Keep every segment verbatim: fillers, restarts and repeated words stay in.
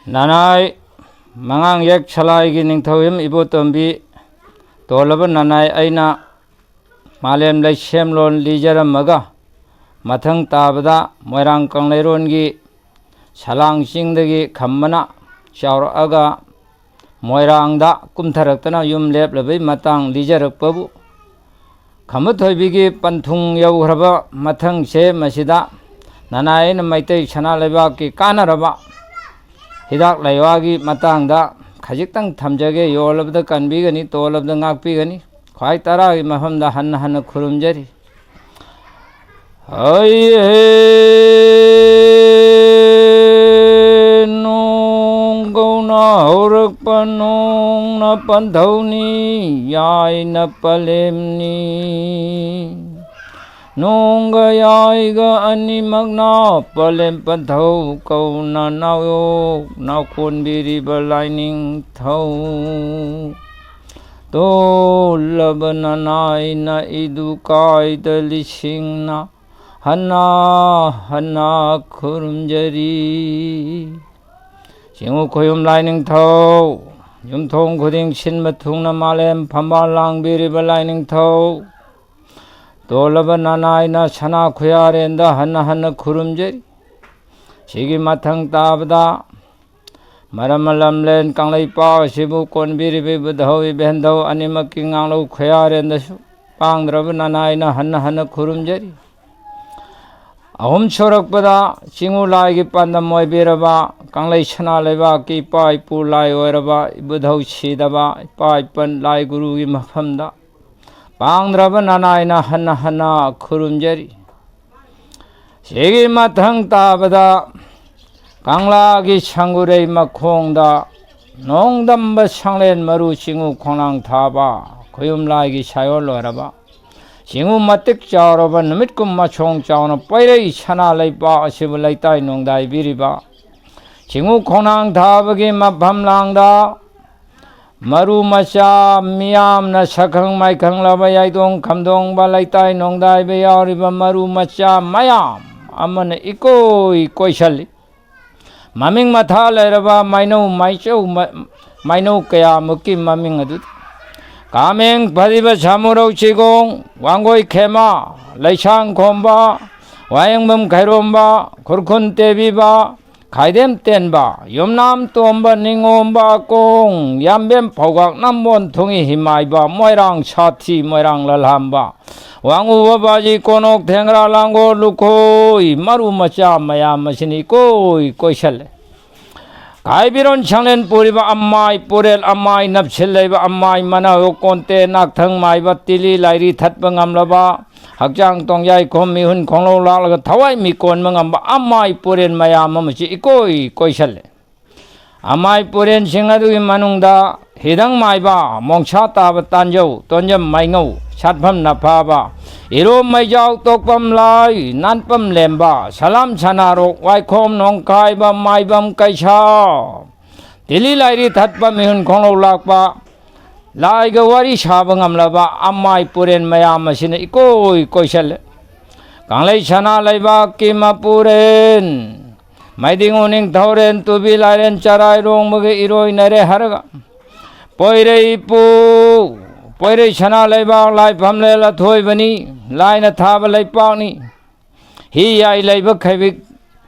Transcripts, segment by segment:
ꯅꯅꯥꯏ ꯃꯉꯥꯡ ꯌꯦꯛ ꯁꯂꯥꯏꯒꯤ ꯅꯤꯡꯊꯧ ꯌꯨꯝ ꯏꯕꯣꯇꯣꯝꯕꯤ ꯇꯣꯜꯂꯕ ꯅꯅꯥꯏ ꯑꯩꯅ ꯃꯥꯂꯦꯝ ꯂꯩꯁꯦꯝꯂꯣꯟ ꯂꯤꯖꯔꯝꯃꯒ, ꯃꯊꯪ ꯇꯥꯕꯗ ꯃꯣꯏꯔꯥꯡ ꯀꯪꯂꯩꯔꯣꯟꯒꯤ ꯁꯂꯥꯡ ꯆꯤꯡꯗꯒꯤ ꯈꯝꯕꯅ ꯆꯥꯎꯔꯛꯑꯒ ꯃꯣꯏꯔꯥꯡꯗ ꯀꯨꯝꯊꯔꯛꯇꯅ ꯌꯨꯝ ꯂꯦꯞꯂꯕꯩ ꯃꯇꯥꯡ ꯂꯤꯖꯔꯛꯄꯕꯨ, ꯈꯝꯕ ꯊꯣꯏꯕꯤꯒꯤ ꯄꯟꯊꯨꯡ ꯌꯧꯈ꯭ꯔꯕ ꯃꯊꯪꯁꯦ ꯃꯁꯤꯗ ꯅꯅꯥꯏ ꯑꯩꯅ ꯃꯩꯇꯩ ꯁꯅꯥ ꯂꯩꯕꯥꯛꯀꯤ ꯀꯥꯟꯅꯔꯕ ꯍꯤꯗꯥꯛ ꯂꯩꯋꯥꯒꯤ ꯃꯇꯥꯡꯗ ꯈꯖꯤꯛꯇꯪ ꯊꯝꯖꯒꯦ꯫ ꯌꯣꯜꯂꯕꯗ ꯀꯟꯕꯤꯒꯅꯤ, ꯇꯣꯜꯂꯕꯗ ꯉꯥꯛꯄꯤꯒꯅꯤ꯫ ꯈ꯭ꯋꯥꯏ ꯇꯔꯥꯒꯤ ꯃꯐꯝꯗ ꯍꯟꯅ ꯍꯟꯅ ꯈꯨꯔꯨꯝꯖꯔꯤ꯫ ꯍꯩ ꯍꯦ, ꯅꯣꯡ ꯀꯧꯅ ꯍꯧꯔꯛꯄ ꯅꯣꯡꯅ ꯄꯟꯊꯧꯅꯤ, ꯌꯥꯏꯅ ꯄꯂꯦꯝꯅꯤ꯫ ꯅꯣꯡꯒ ꯌꯥꯏꯒ ꯑꯅꯤꯃꯛꯅ ꯄꯂꯦꯝ ꯄꯟꯊꯧ ꯀꯧꯅ ꯅꯥꯌꯣꯛ ꯅꯥꯀꯣꯟꯕꯤꯔꯤꯕ ꯂꯥꯏꯅꯤꯡꯊꯧ ꯇꯣꯜꯂꯕ ꯅꯅꯥꯏꯅ ꯏꯗꯨ ꯀꯥꯏꯗ ꯂꯤꯁꯤꯡꯅ ꯍꯟꯅ ꯍꯟꯅ ꯈꯨꯔꯨꯝꯖꯔꯤ꯫ ꯆꯤꯡꯉꯨ ꯈꯣꯌꯨꯝ ꯂꯥꯏꯅꯤꯡꯊꯧ, ꯌꯨꯝꯊꯣꯡ ꯈꯨꯗꯤꯡ ꯁꯤꯟꯕ ꯊꯨꯡꯅ ꯃꯥꯂꯦꯝ ꯐꯝꯕꯥꯜ ꯂꯥꯡꯕꯤꯔꯤꯕ ꯂꯥꯏꯅꯤꯡꯊꯧ ꯇꯣꯜꯂꯕ ꯅꯅꯥꯏꯅ ꯁꯅꯥ ꯈꯨꯌꯥꯔꯦꯟꯗ ꯍꯟꯅ ꯍꯟꯅ ꯈꯨꯔꯨꯝꯖꯔꯤ꯫ ꯁꯤꯒꯤ ꯃꯊꯪ ꯇꯥꯕꯗ ꯃꯔꯝ ꯂꯝꯂꯦꯟ ꯀꯪꯂꯩꯄꯥꯛ ꯑꯁꯤꯕꯨ ꯀꯣꯟꯕꯤꯔꯤꯕ ꯏꯕꯨꯙꯧ ꯏꯕꯦꯟꯙꯧ ꯑꯅꯤꯃꯛꯀꯤ ꯉꯥꯡꯂꯧ ꯈꯨꯌꯥꯔꯦꯟꯗꯁꯨ ꯄꯥꯡꯗ꯭ꯔꯕ ꯅꯅꯥꯏꯅ ꯍꯟꯅ ꯍꯟꯅ ꯈꯨꯔꯨꯝꯖꯔꯤ꯫ ꯑꯍꯨꯝ ꯁꯨꯔꯛꯄꯗ ꯆꯤꯡꯉꯨ ꯂꯥꯏꯒꯤ ꯄꯥꯟꯗꯝ ꯑꯣꯏꯕꯤꯔꯕ ꯀꯪꯂꯩ ꯁꯅꯥ ꯂꯩꯕꯥꯛꯀꯤ ꯏꯄꯥ ꯏꯄꯨ ꯂꯥꯏ ꯑꯣꯏꯔꯕ ꯏꯕꯨꯙꯧ ꯁꯤꯗꯕ ꯏꯄꯥ ꯏꯄꯟ ꯂꯥꯏ ꯒꯨꯔꯨꯒꯤ ꯃꯐꯝꯗ ꯄꯥꯡꯗ꯭ꯔꯕ ꯅꯅꯥꯏꯅ ꯍꯟꯅ ꯍꯟꯅ ꯈꯨꯔꯨꯝꯖꯔꯤ꯫ ꯁꯤꯒꯤ ꯃꯊꯪ ꯇꯥꯕꯗ ꯀꯪꯂꯥꯒꯤ ꯁꯪꯒꯨꯔꯩ ꯃꯈꯣꯡꯗ ꯅꯣꯡꯗꯝꯕ ꯁꯪꯂꯦꯟ ꯃꯔꯨ ꯆꯤꯡꯉꯨ ꯈꯣꯡꯅꯥꯡ ꯊꯥꯕ ꯈꯣꯌꯨꯝ ꯂꯥꯏꯒꯤ ꯁꯥꯏꯑꯣꯟ ꯑꯣꯏꯔꯕ ꯆꯤꯡꯉꯨ ꯃꯇꯤꯛ ꯆꯥꯎꯔꯕ ꯅꯨꯃꯤꯠꯀꯨꯝ ꯃꯁꯣꯡ ꯆꯥꯎꯅ ꯄꯩꯔꯩ ꯁꯅꯥ ꯂꯩꯄꯥꯛ ꯑꯁꯤꯕꯨ ꯂꯩꯇꯥꯏ ꯅꯣꯡꯗꯥꯏꯕꯤꯔꯤꯕ ꯆꯤꯡꯉꯨ ꯈꯣꯡꯅꯥꯡ ꯊꯥꯕꯒꯤ ꯃꯐꯝ ꯂꯥꯡꯗ ꯃꯔꯨ ꯃꯆꯥ ꯃꯤꯌꯥꯝꯅ ꯁꯛꯈꯪ ꯃꯥꯏꯈꯪꯂꯕ ꯌꯥꯏꯗꯣꯡ ꯈꯝꯗꯣꯡꯕ ꯂꯩꯇꯥꯏ ꯅꯣꯡꯗꯥꯏꯕ ꯌꯥꯎꯔꯤꯕ ꯃꯔꯨ ꯃꯆꯥ ꯃꯌꯥꯝ ꯑꯃꯅ ꯏꯀꯣꯏ ꯀꯣꯏꯁꯜꯂꯤ꯫ ꯃꯃꯤꯡ ꯃꯊꯥ ꯂꯩꯔꯕ ꯃꯩꯅꯧ ꯃꯩꯆꯧ ꯃ-, ꯃꯩꯅꯧ ꯀꯌꯥꯃꯨꯛꯀꯤ ꯃꯃꯤꯡ ꯑꯗꯨꯗꯤ: ꯀꯥꯃꯦꯡ ꯐꯔꯤꯕ ꯁꯥꯃꯨꯔꯧ ꯆꯤꯒꯣꯡ, ꯋꯥꯡꯒꯣꯏ ꯈꯦꯃꯥ, ꯂꯩꯁꯥꯡ ꯈꯣꯝꯕ, ꯋꯥꯍꯦꯡꯕꯝ ꯈꯩꯔꯣꯝꯕ, ꯈꯨꯔꯈꯨꯟ ꯇꯦꯕꯤꯕ, ꯈꯥꯏꯗꯦꯝ ꯇꯦꯟꯕ, ꯌꯨꯝꯅꯥꯝ ꯇꯣꯝꯕ, ꯅꯤꯡꯉꯣꯝꯕ ꯀꯣꯡ, ꯌꯥꯝꯕꯦꯝ ꯐꯧꯒꯥꯛ ꯅꯝꯕꯣꯟ ꯊꯣꯡꯉꯤ ꯍꯤꯃꯥꯏꯕ, ꯃꯣꯏꯔꯥꯡ ꯁꯥꯊꯤ, ꯃꯣꯏꯔꯥꯡ ꯂꯜꯍꯥꯝꯕ, ꯋꯥꯡꯉꯨꯕ ꯕꯥꯖꯤ ꯀꯣꯅꯣꯛ ꯊꯦꯡꯒ꯭ꯔꯥ ꯂꯥꯡꯒꯣꯜ ꯂꯨꯈꯣꯏ, ꯃꯔꯨ ꯃꯆꯥ ꯃꯌꯥꯝ ꯑꯁꯤꯅ ꯏꯀꯣꯏ ꯀꯣꯏꯁꯜꯂꯦ꯫ ꯀꯥꯏꯕꯤꯔꯣꯟ ꯁꯪꯂꯦꯟ ꯄꯨꯔꯤꯕ ꯑꯃꯥꯏ ꯄꯨꯔꯦꯜ, ꯑꯃꯥꯏ ꯅꯞꯁꯤꯜ ꯂꯩꯕ ꯑꯃꯥꯏ ꯃꯅꯥ ꯀꯣꯟꯇꯦ ꯅꯥꯛꯊꯪ ꯃꯥꯏꯕ ꯇꯤꯂꯤ ꯂꯥꯏꯔꯤ ꯊꯠꯄ ꯉꯝꯂꯕ, ꯍꯛꯆꯥꯡ ꯇꯣꯡꯌꯥꯏ ꯈꯣꯝ ꯃꯤꯍꯨꯟ ꯈꯣꯡꯂꯧ ꯂꯥꯛꯂꯒ ꯊꯋꯥꯏ ꯃꯤ ꯀꯣꯟꯕ ꯉꯝꯕ ꯑꯃꯥꯏ ꯄꯨꯔꯦꯟ ꯃꯌꯥꯝ ꯑꯃꯁꯨ ꯏꯀꯣꯏ ꯀꯣꯏꯁꯜꯂꯦ꯫ ꯑꯃꯥꯏ ꯄꯨꯔꯦꯟꯁꯤꯡ ꯑꯗꯨꯒꯤ ꯃꯅꯨꯡꯗ ꯍꯤꯗꯪ ꯃꯥꯏꯕ, ꯃꯣꯡꯁꯥ ꯇꯥꯕ ꯇꯥꯟꯖꯧ, ꯇꯣꯟꯖꯝ ꯃꯥꯏꯉꯧ, ꯁꯥꯠꯐꯝ ꯅꯐꯥꯕ, ꯏꯔꯣꯝ ꯃꯩꯖꯥꯎ ꯇꯣꯛꯄꯝ ꯂꯥꯏ, ꯅꯥꯟꯄꯝ ꯂꯦꯝꯕ, ꯁꯂꯥꯝ ꯁꯅꯥꯔꯣꯛ, ꯋꯥꯏꯈꯣꯝ ꯅꯣꯡꯈꯥꯏꯕ, ꯃꯥꯏꯕꯝ ꯀꯩꯁꯥ, ꯇꯤꯂꯤ ꯂꯥꯏꯔꯤ ꯊꯠꯄ ꯃꯤꯍꯨꯟ ꯈꯣꯡꯂꯧ ꯂꯥꯛꯄ, ꯂꯥꯏꯒ ꯋꯥꯔꯤ ꯁꯥꯕ ꯉꯝꯂꯕ ꯑꯃꯥꯏ ꯄꯨꯔꯦꯟ ꯃꯌꯥꯝ ꯑꯁꯤꯅ ꯏꯀꯣꯏ ꯀꯣꯏꯁꯜꯂꯦ꯫ ꯀꯪꯂꯩ ꯁꯅꯥ ꯂꯩꯕꯥꯛꯀꯤ ꯃꯄꯨꯔꯦꯟ, ꯃꯥꯏꯗꯤꯡ ꯎꯅꯤꯡ ꯊꯧꯔꯦꯟ ꯇꯨꯕꯤ ꯂꯥꯏꯔꯦꯟ ꯆꯔꯥꯏꯔꯣꯡꯕꯒ ꯏꯔꯣꯏꯅꯔꯦ ꯍꯥꯏꯔꯒ, ꯄꯣꯏꯔꯩ ꯏꯄꯨ, ꯄꯣꯏꯔꯩ ꯁꯅꯥ ꯂꯩꯕꯥꯛ ꯂꯥꯏꯐꯝꯂꯦꯜ ꯑꯊꯣꯏꯕꯅꯤ, ꯂꯥꯏꯅ ꯊꯥꯕ ꯂꯩꯄꯥꯛꯅꯤ꯫ ꯍꯤ ꯌꯥꯏ ꯂꯩꯕ ꯈꯩꯕꯤꯛ,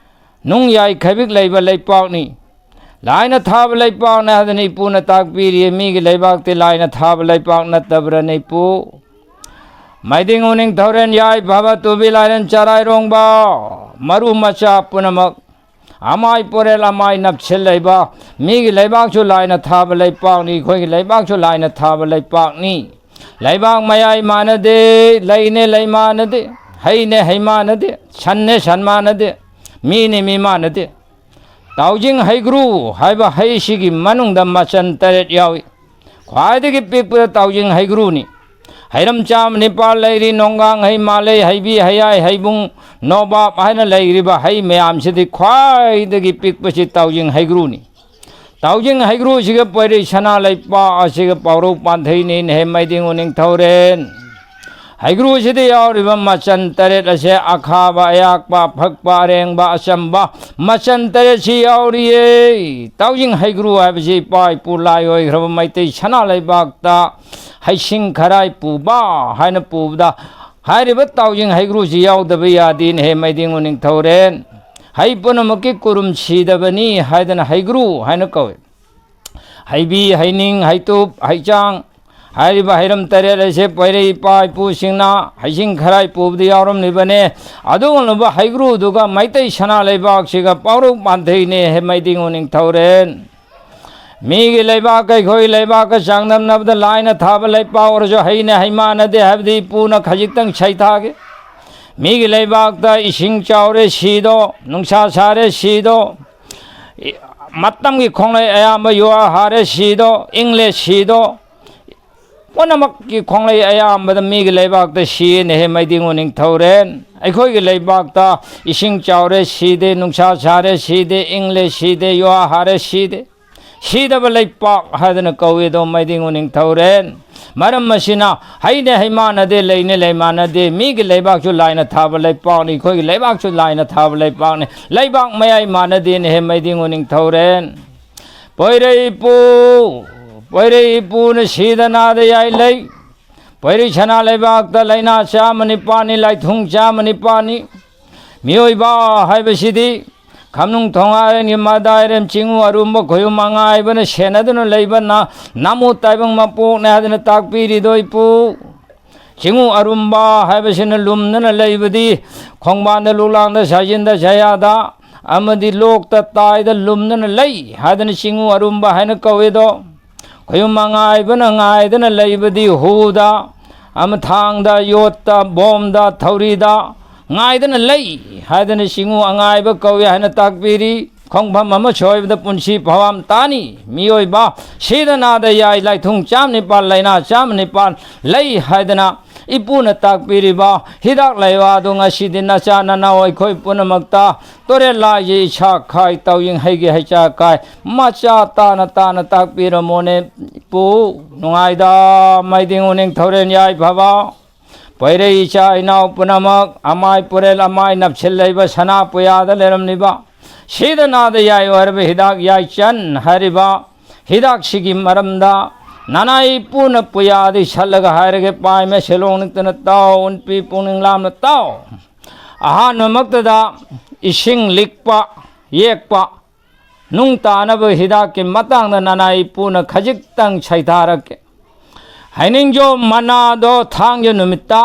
ꯅꯨꯡ ꯌꯥꯏ ꯈꯩꯕꯤꯛ ꯂꯩꯕ ꯂꯩꯄꯥꯛꯅꯤ꯫ ꯂꯥꯏꯅ ꯊꯥꯕ ꯂꯩꯄꯥꯛꯅꯤ ꯍꯥꯏꯗꯅ ꯏꯄꯨꯅ ꯇꯥꯛꯄꯤꯔꯤ꯫ ꯃꯤꯒꯤ ꯂꯩꯕꯥꯛꯇꯤ ꯂꯥꯏꯅ ꯊꯥꯕ ꯂꯩꯄꯥꯛ ꯅꯠꯇꯕ꯭ꯔꯅꯦ ꯏꯄꯨ? ꯃꯥꯏꯗꯤꯡ ꯎꯅꯤꯡ ꯊꯧꯔꯦꯟ ꯌꯥꯏ ꯐꯕ ꯇꯨꯕꯤ ꯂꯥꯏꯔꯦꯟ ꯆꯔꯥꯏꯔꯣꯡꯕ, ꯃꯔꯨ ꯃꯆꯥ ꯄꯨꯝꯅꯃꯛ, ꯑꯃꯥꯏ ꯄꯣꯔꯦꯜ ꯑꯃꯥꯏ ꯅꯞꯁꯤꯜ ꯂꯩꯕ, ꯃꯤꯒꯤ ꯂꯩꯕꯥꯛꯁꯨ ꯂꯥꯏꯅ ꯊꯥꯕ ꯂꯩꯄꯥꯛꯅꯤ, ꯑꯩꯈꯣꯏꯒꯤ ꯂꯩꯕꯥꯛꯁꯨ ꯂꯥꯏꯅ ꯊꯥꯕ ꯂꯩꯄꯥꯛꯅꯤ꯫ ꯂꯩꯕꯥꯛ ꯃꯌꯥꯏ ꯃꯥꯟꯅꯗꯦ, ꯂꯩꯅꯦ ꯂꯩ ꯃꯥꯟꯅꯗꯦ, ꯍꯩꯅꯦ ꯍꯩ ꯃꯥꯟꯅꯗꯦ, ꯁꯟꯅꯦ ꯁꯟ ꯃꯥꯟꯅꯗꯦ, ꯃꯤꯅꯦ ꯃꯤ ꯃꯥꯟꯅꯗꯦ꯫ ꯇꯥꯎꯖꯤꯡ ꯍꯩꯒ꯭ꯔꯨ ꯍꯥꯏꯕ ꯍꯩꯁꯤꯒꯤ ꯃꯅꯨꯡꯗ ꯃꯆꯟ ꯇꯔꯦꯠ ꯌꯥꯎꯏ꯫ ꯈ꯭ꯋꯥꯏꯗꯒꯤ ꯄꯤꯛꯄꯗ ꯇꯥꯎꯖꯤꯡ ꯍꯩꯒ꯭ꯔꯨꯅꯤ꯫ ꯍꯩꯔꯝ ꯆꯥꯝ ꯅꯤꯄꯥꯜ ꯂꯩꯔꯤ, ꯅꯣꯡꯒꯥꯡ ꯍꯩ, ꯃꯥꯂꯩ, ꯍꯩꯕꯤ, ꯍꯌꯥꯏ, ꯍꯩꯕꯨꯡ, ꯅꯣꯕꯥꯞ ꯍꯥꯏꯅ ꯂꯩꯔꯤꯕ ꯍꯩ ꯃꯌꯥꯝꯁꯤꯗꯤ ꯈ꯭ꯋꯥꯏꯗꯒꯤ ꯄꯤꯛꯄꯁꯤ ꯇꯥꯎꯖꯤꯡ ꯍꯩꯒ꯭ꯔꯨꯅꯤ꯫ ꯇꯥꯎꯖꯤꯡ ꯍꯩꯒ꯭ꯔꯨꯁꯤꯒ ꯄꯣꯏꯔꯩ ꯁꯅꯥ ꯂꯩꯄꯥꯛ ꯑꯁꯤꯒ ꯄꯥꯎꯔꯧ ꯄꯥꯟꯊꯩꯅꯤꯅꯦꯍꯦ, ꯃꯥꯏꯗꯤꯡ ꯎꯅꯤꯡ ꯊꯧꯔꯦꯟ꯫ ꯍꯩꯒ꯭ꯔꯨꯁꯤꯗ ꯌꯥꯎꯔꯤꯕ ꯃꯆꯟ ꯇꯔꯦꯠ ꯑꯁꯦ ꯑꯈꯥꯕ, ꯑꯌꯥꯛꯄ, ꯑꯐꯛꯄ, ꯑꯔꯦꯡꯕ, ꯑꯆꯝꯕ, ꯃꯆꯟ ꯇꯔꯦꯠꯁꯤ ꯌꯥꯎꯔꯤꯌꯦ꯫ ꯇꯥꯎꯖꯤꯡ ꯍꯩꯒ꯭ꯔꯨ ꯍꯥꯏꯕꯁꯤ ꯏꯄꯥ ꯏꯄꯨ ꯂꯥꯏ ꯑꯣꯏꯈ꯭ꯔꯕ ꯃꯩꯇꯩ ꯁꯅꯥ ꯂꯩꯕꯥꯛꯇ ꯍꯩꯁꯤꯡ ꯈꯔꯥꯏ ꯄꯨꯕ ꯍꯥꯏꯅ ꯄꯨꯕꯗ, ꯍꯥꯏꯔꯤꯕ ꯇꯥꯎꯖꯤꯡ ꯍꯩꯒ꯭ꯔꯨꯁꯤ ꯌꯥꯎꯗꯕ ꯌꯥꯗꯦꯅꯦꯍꯦ, ꯃꯩꯗꯤꯡꯉꯨ ꯅꯤꯡꯊꯧꯔꯦꯟ꯫ ꯍꯩ ꯄꯨꯝꯅꯃꯛꯀꯤ ꯀꯨꯔꯨꯝ ꯁꯤꯗꯕꯅꯤ ꯍꯥꯏꯗꯅ ꯍꯩꯒ꯭ꯔꯨ ꯍꯥꯏꯅ ꯀꯧꯏ꯫ ꯍꯩꯕꯤ, ꯍꯩꯅꯤꯡ, ꯍꯩꯇꯨꯞ, ꯍꯩꯆꯥꯡ ꯍꯥꯏꯔꯤꯕ ꯍꯩꯔꯝ ꯇꯔꯦꯠ ꯑꯁꯦ ꯄꯣꯏꯔꯩ ꯏꯄꯥ ꯏꯄꯨꯁꯤꯡꯅ ꯍꯩꯁꯤꯡ ꯈꯔꯥꯏ ꯄꯨꯕꯗ ꯌꯥꯎꯔꯝꯂꯤꯕꯅꯦ꯫ ꯑꯗꯨꯒꯨꯝꯂꯕ ꯍꯩꯒ꯭ꯔꯨꯗꯨꯒ ꯃꯩꯇꯩ ꯁꯅꯥ ꯂꯩꯕꯥꯛꯁꯤꯒ ꯄꯥꯎꯔꯧ ꯄꯥꯟꯊꯩꯅꯦ ꯍꯦ, ꯃꯩꯗꯤꯡꯉꯨ ꯅꯤꯡꯊꯧꯔꯦꯟ꯫ ꯃꯤꯒꯤ ꯂꯩꯕꯥꯛꯀ ꯑꯩꯈꯣꯏ ꯂꯩꯕꯥꯛꯀ ꯆꯥꯡꯗꯝꯅꯕꯗ ꯂꯥꯏꯅ ꯊꯥꯕ ꯂꯩꯄꯥꯛ ꯑꯣꯏꯔꯁꯨ ꯍꯩꯅ ꯍꯩꯃꯥꯟꯅꯗꯦ ꯍꯥꯏꯕꯗꯤ ꯏꯄꯨꯅ ꯈꯖꯤꯛꯇꯪ ꯁꯩꯊꯥꯒꯦ꯫ ꯃꯤꯒꯤ ꯂꯩꯕꯥꯛꯇ ꯏꯁꯤꯡ ꯆꯥꯎꯔꯦ ꯁꯤꯗꯣ, ꯅꯨꯡꯁꯥ ꯁꯥꯔꯦ ꯁꯤꯗꯣ, ꯏ-, ꯃꯇꯝꯒꯤ ꯈꯣꯡꯂꯩ ꯑꯌꯥꯝꯕ ꯌꯨꯍꯥ ꯍꯥꯔꯦ ꯁꯤꯗꯣ, ꯏꯪꯂꯦ ꯁꯤꯗꯣ, ꯄꯨꯝꯅꯃꯛꯀꯤ ꯈꯣꯡꯂꯩ ꯑꯌꯥꯝꯕꯗ ꯃꯤꯒꯤ ꯂꯩꯕꯥꯛꯇ ꯁꯤꯌꯦꯅꯦꯍꯦ, ꯃꯩꯗꯤꯡꯉꯨ ꯅꯤꯡꯊꯧꯔꯦꯟ꯫ ꯑꯩꯈꯣꯏꯒꯤ ꯂꯩꯕꯥꯛꯇ ꯏꯁꯤꯡ ꯆꯥꯎꯔꯦ ꯁꯤꯗꯦ, ꯅꯨꯡꯁꯥ ꯁꯥꯔꯦ ꯁꯤꯗꯦ, ꯏꯪꯂꯦ ꯁꯤꯗꯦ, ꯌꯨꯍꯥ ꯍꯥꯔꯦ ꯁꯤꯗꯦ꯫ ꯁꯤꯗꯕ ꯂꯩꯄꯥꯛ ꯍꯥꯏꯗꯅ ꯀꯧꯏ ꯑꯗꯣ, ꯃꯩꯗꯤꯡꯉꯨ ꯅꯤꯡꯊꯧꯔꯦꯟ꯫ ꯃꯔꯝ ꯑꯁꯤꯅ ꯍꯩꯅꯦ ꯍꯩꯃꯥꯟꯅꯗꯦ, ꯂꯩꯅꯦ ꯂꯩꯃꯥꯟꯅꯗꯦ, ꯃꯤꯒꯤ ꯂꯩꯕꯥꯛꯁꯨ ꯂꯥꯏꯅ ꯊꯥꯕ ꯂꯩꯄꯥꯛꯅꯤ, ꯑꯩꯈꯣꯏꯒꯤ ꯂꯩꯕꯥꯛꯁꯨ ꯂꯥꯏꯅ ꯊꯥꯕ ꯂꯩꯄꯥꯛꯅꯤ, ꯂꯩꯕꯥꯛ ꯃꯌꯥꯏ ꯃꯥꯟꯅꯗꯦꯅꯦꯍꯦ, ꯃꯩꯗꯤꯡꯉꯨ ꯅꯤꯡꯊꯧꯔꯦꯟ꯫ ꯄꯣꯏꯔꯩ ꯏꯄꯨ, ꯄꯣꯏꯔꯩ ꯏꯄꯨꯅ ꯁꯤꯗ ꯅꯥꯗ ꯌꯥꯏ ꯂꯩ꯫ ꯄꯣꯏꯔꯩ ꯁꯅꯥ ꯂꯩꯕꯥꯛꯇ ꯂꯥꯏꯅꯥ ꯆꯥꯝꯃ ꯅꯤꯄꯥꯜꯅꯤ, ꯂꯥꯏꯊꯨꯡ ꯆꯥꯝꯃ ꯅꯤꯄꯥꯜꯅꯤ꯫ ꯃꯤꯑꯣꯏꯕ ꯍꯥꯏꯕꯁꯤꯗꯤ ꯈꯝꯅꯨꯡ ꯊꯣꯡꯍꯥꯏꯔꯦꯟꯒꯤ ꯃꯗꯥꯏꯔꯦꯝ ꯆꯤꯡꯉꯨ ꯑꯔꯨꯝꯕ ꯈꯣꯌꯨꯝ ꯑꯉꯥꯏꯕꯅ ꯁꯦꯟꯅꯗꯨꯅ ꯂꯩꯕ ꯅ-, ꯅꯥꯃꯨ ꯇꯥꯏꯕꯪ ꯃꯄꯣꯛꯅꯦ ꯍꯥꯏꯗꯅ ꯇꯥꯛꯄꯤꯔꯤꯗꯣ ꯏꯄꯨ꯫ ꯆꯤꯡꯉꯨ ꯑꯔꯨꯝꯕ ꯍꯥꯏꯕꯁꯤꯅ ꯂꯨꯝꯗꯨꯅ ꯂꯩꯕꯗꯤ ꯈꯣꯡꯕꯥꯟꯗ, ꯂꯨꯛꯂꯥꯡꯗ, ꯁꯥꯖꯤꯟꯗ, ꯁꯌꯥꯗ ꯑꯃꯗꯤ ꯂꯣꯛꯇ, ꯇꯥꯏꯗ ꯂꯨꯝꯗꯨꯅ ꯂꯩ ꯍꯥꯏꯗꯅ ꯆꯤꯡꯉꯨ ꯑꯔꯨꯝꯕ ꯍꯥꯏꯅ ꯀꯧꯏꯗꯣ꯫ ꯈꯣꯌꯨꯝ ꯑꯉꯥꯏꯕꯅ ꯉꯥꯏꯗꯅ ꯂꯩꯕꯗꯤ ꯍꯨꯗ, ꯑꯃꯊꯥꯡꯗ, ꯌꯣꯠꯇ, ꯕꯣꯝꯗ, ꯊꯧꯔꯤꯗ ꯉꯥꯏꯗꯅ ꯂꯩ ꯍꯥꯏꯗꯅ ꯆꯤꯡꯉꯨ ꯑꯉꯥꯏꯕ ꯀꯧꯏ ꯍꯥꯏꯅ ꯇꯥꯛꯄꯤꯔꯤ꯫ ꯈꯣꯡꯐꯝ ꯑꯃ ꯁꯣꯏꯕꯗ ꯄꯨꯟꯁꯤ ꯐꯋꯥꯝ ꯇꯥꯅꯤ꯫ ꯃꯤꯑꯣꯏꯕ ꯁꯤꯗ ꯅꯥꯗ ꯌꯥꯏ, ꯂꯥꯏꯊꯨꯡ ꯆꯥꯝ ꯅꯤꯄꯥꯜ, ꯂꯥꯏꯅꯥ ꯆꯥꯝ ꯅꯤꯄꯥꯜ ꯂꯩ ꯍꯥꯏꯗꯅ ꯏꯄꯨꯅ ꯇꯥꯛꯄꯤꯔꯤꯕ ꯍꯤꯗꯥꯛ ꯂꯩꯋꯥꯗꯨ ꯉꯁꯤꯗꯤ ꯅꯆꯥ ꯅꯅꯥꯎ ꯑꯩꯈꯣꯏ ꯄꯨꯝꯅꯃꯛꯇ ꯇꯣꯔꯦꯜ ꯂꯥꯏꯒꯤ ꯏꯁꯥ ꯈꯥꯏ, ꯇꯥꯎꯌꯤꯡ ꯍꯩꯒꯤ ꯍꯩꯆꯥ ꯀꯥꯏ, ꯃꯆꯥ ꯇꯥꯅ ꯇꯥꯅ ꯇꯥꯛꯄꯤꯔꯝꯃꯣꯅꯦ ꯏꯄꯨ꯫ ꯅꯨꯡꯉꯥꯏꯗ ꯃꯩꯗꯤꯡ ꯎꯅꯤꯡ ꯊꯧꯔꯦꯟ ꯌꯥꯏꯐꯕ꯫ ꯄꯣꯏꯔꯩ ꯏꯆꯥ ꯏꯅꯥꯎ ꯄꯨꯝꯅꯃꯛ, ꯑꯃꯥꯏ ꯄꯨꯔꯦꯜ ꯑꯃꯥꯏ ꯅꯞꯁꯤꯜ ꯂꯩꯕ ꯁꯅꯥ ꯄꯨꯌꯥꯗ ꯂꯩꯔꯝꯂꯤꯕ, ꯁꯤꯗ ꯅꯥꯗ ꯌꯥꯏꯌꯨ ꯍꯥꯏꯔꯕ ꯍꯤꯗꯥꯛ ꯌꯥꯏꯆꯟ ꯍꯥꯏꯔꯤꯕ ꯍꯤꯗꯥꯛꯁꯤꯒꯤ ꯃꯔꯝꯗ ꯅꯅꯥꯏ ꯄꯨꯅ ꯄꯨꯌꯥꯗꯤ ꯁꯠꯂꯒ ꯍꯥꯏꯔꯒꯦ꯫ ꯄꯥꯏꯃ ꯁꯦꯂꯣꯡ ꯅꯤꯛꯇꯅ ꯇꯥꯎ, ꯎꯟꯄꯤ ꯄꯨꯛꯅꯤꯡ ꯂꯥꯝꯅ ꯇꯥꯎ꯫ ꯑꯍꯥꯟꯕꯃꯛꯇꯗ ꯏꯁꯤꯡ ꯂꯤꯛꯄ, ꯌꯦꯛꯄ, ꯅꯨꯡ ꯇꯥꯅꯕ ꯍꯤꯗꯥꯛꯀꯤ ꯃꯇꯥꯡꯗ ꯅꯅꯥꯏ ꯄꯨꯅ ꯈꯖꯤꯛꯇꯪ ꯁꯩꯊꯥꯔꯛꯀꯦ꯫ ꯍꯩꯅꯤꯡꯖꯣꯝ ꯃꯅꯥꯗꯣ ꯊꯥꯡꯖ ꯅꯨꯃꯤꯠꯇ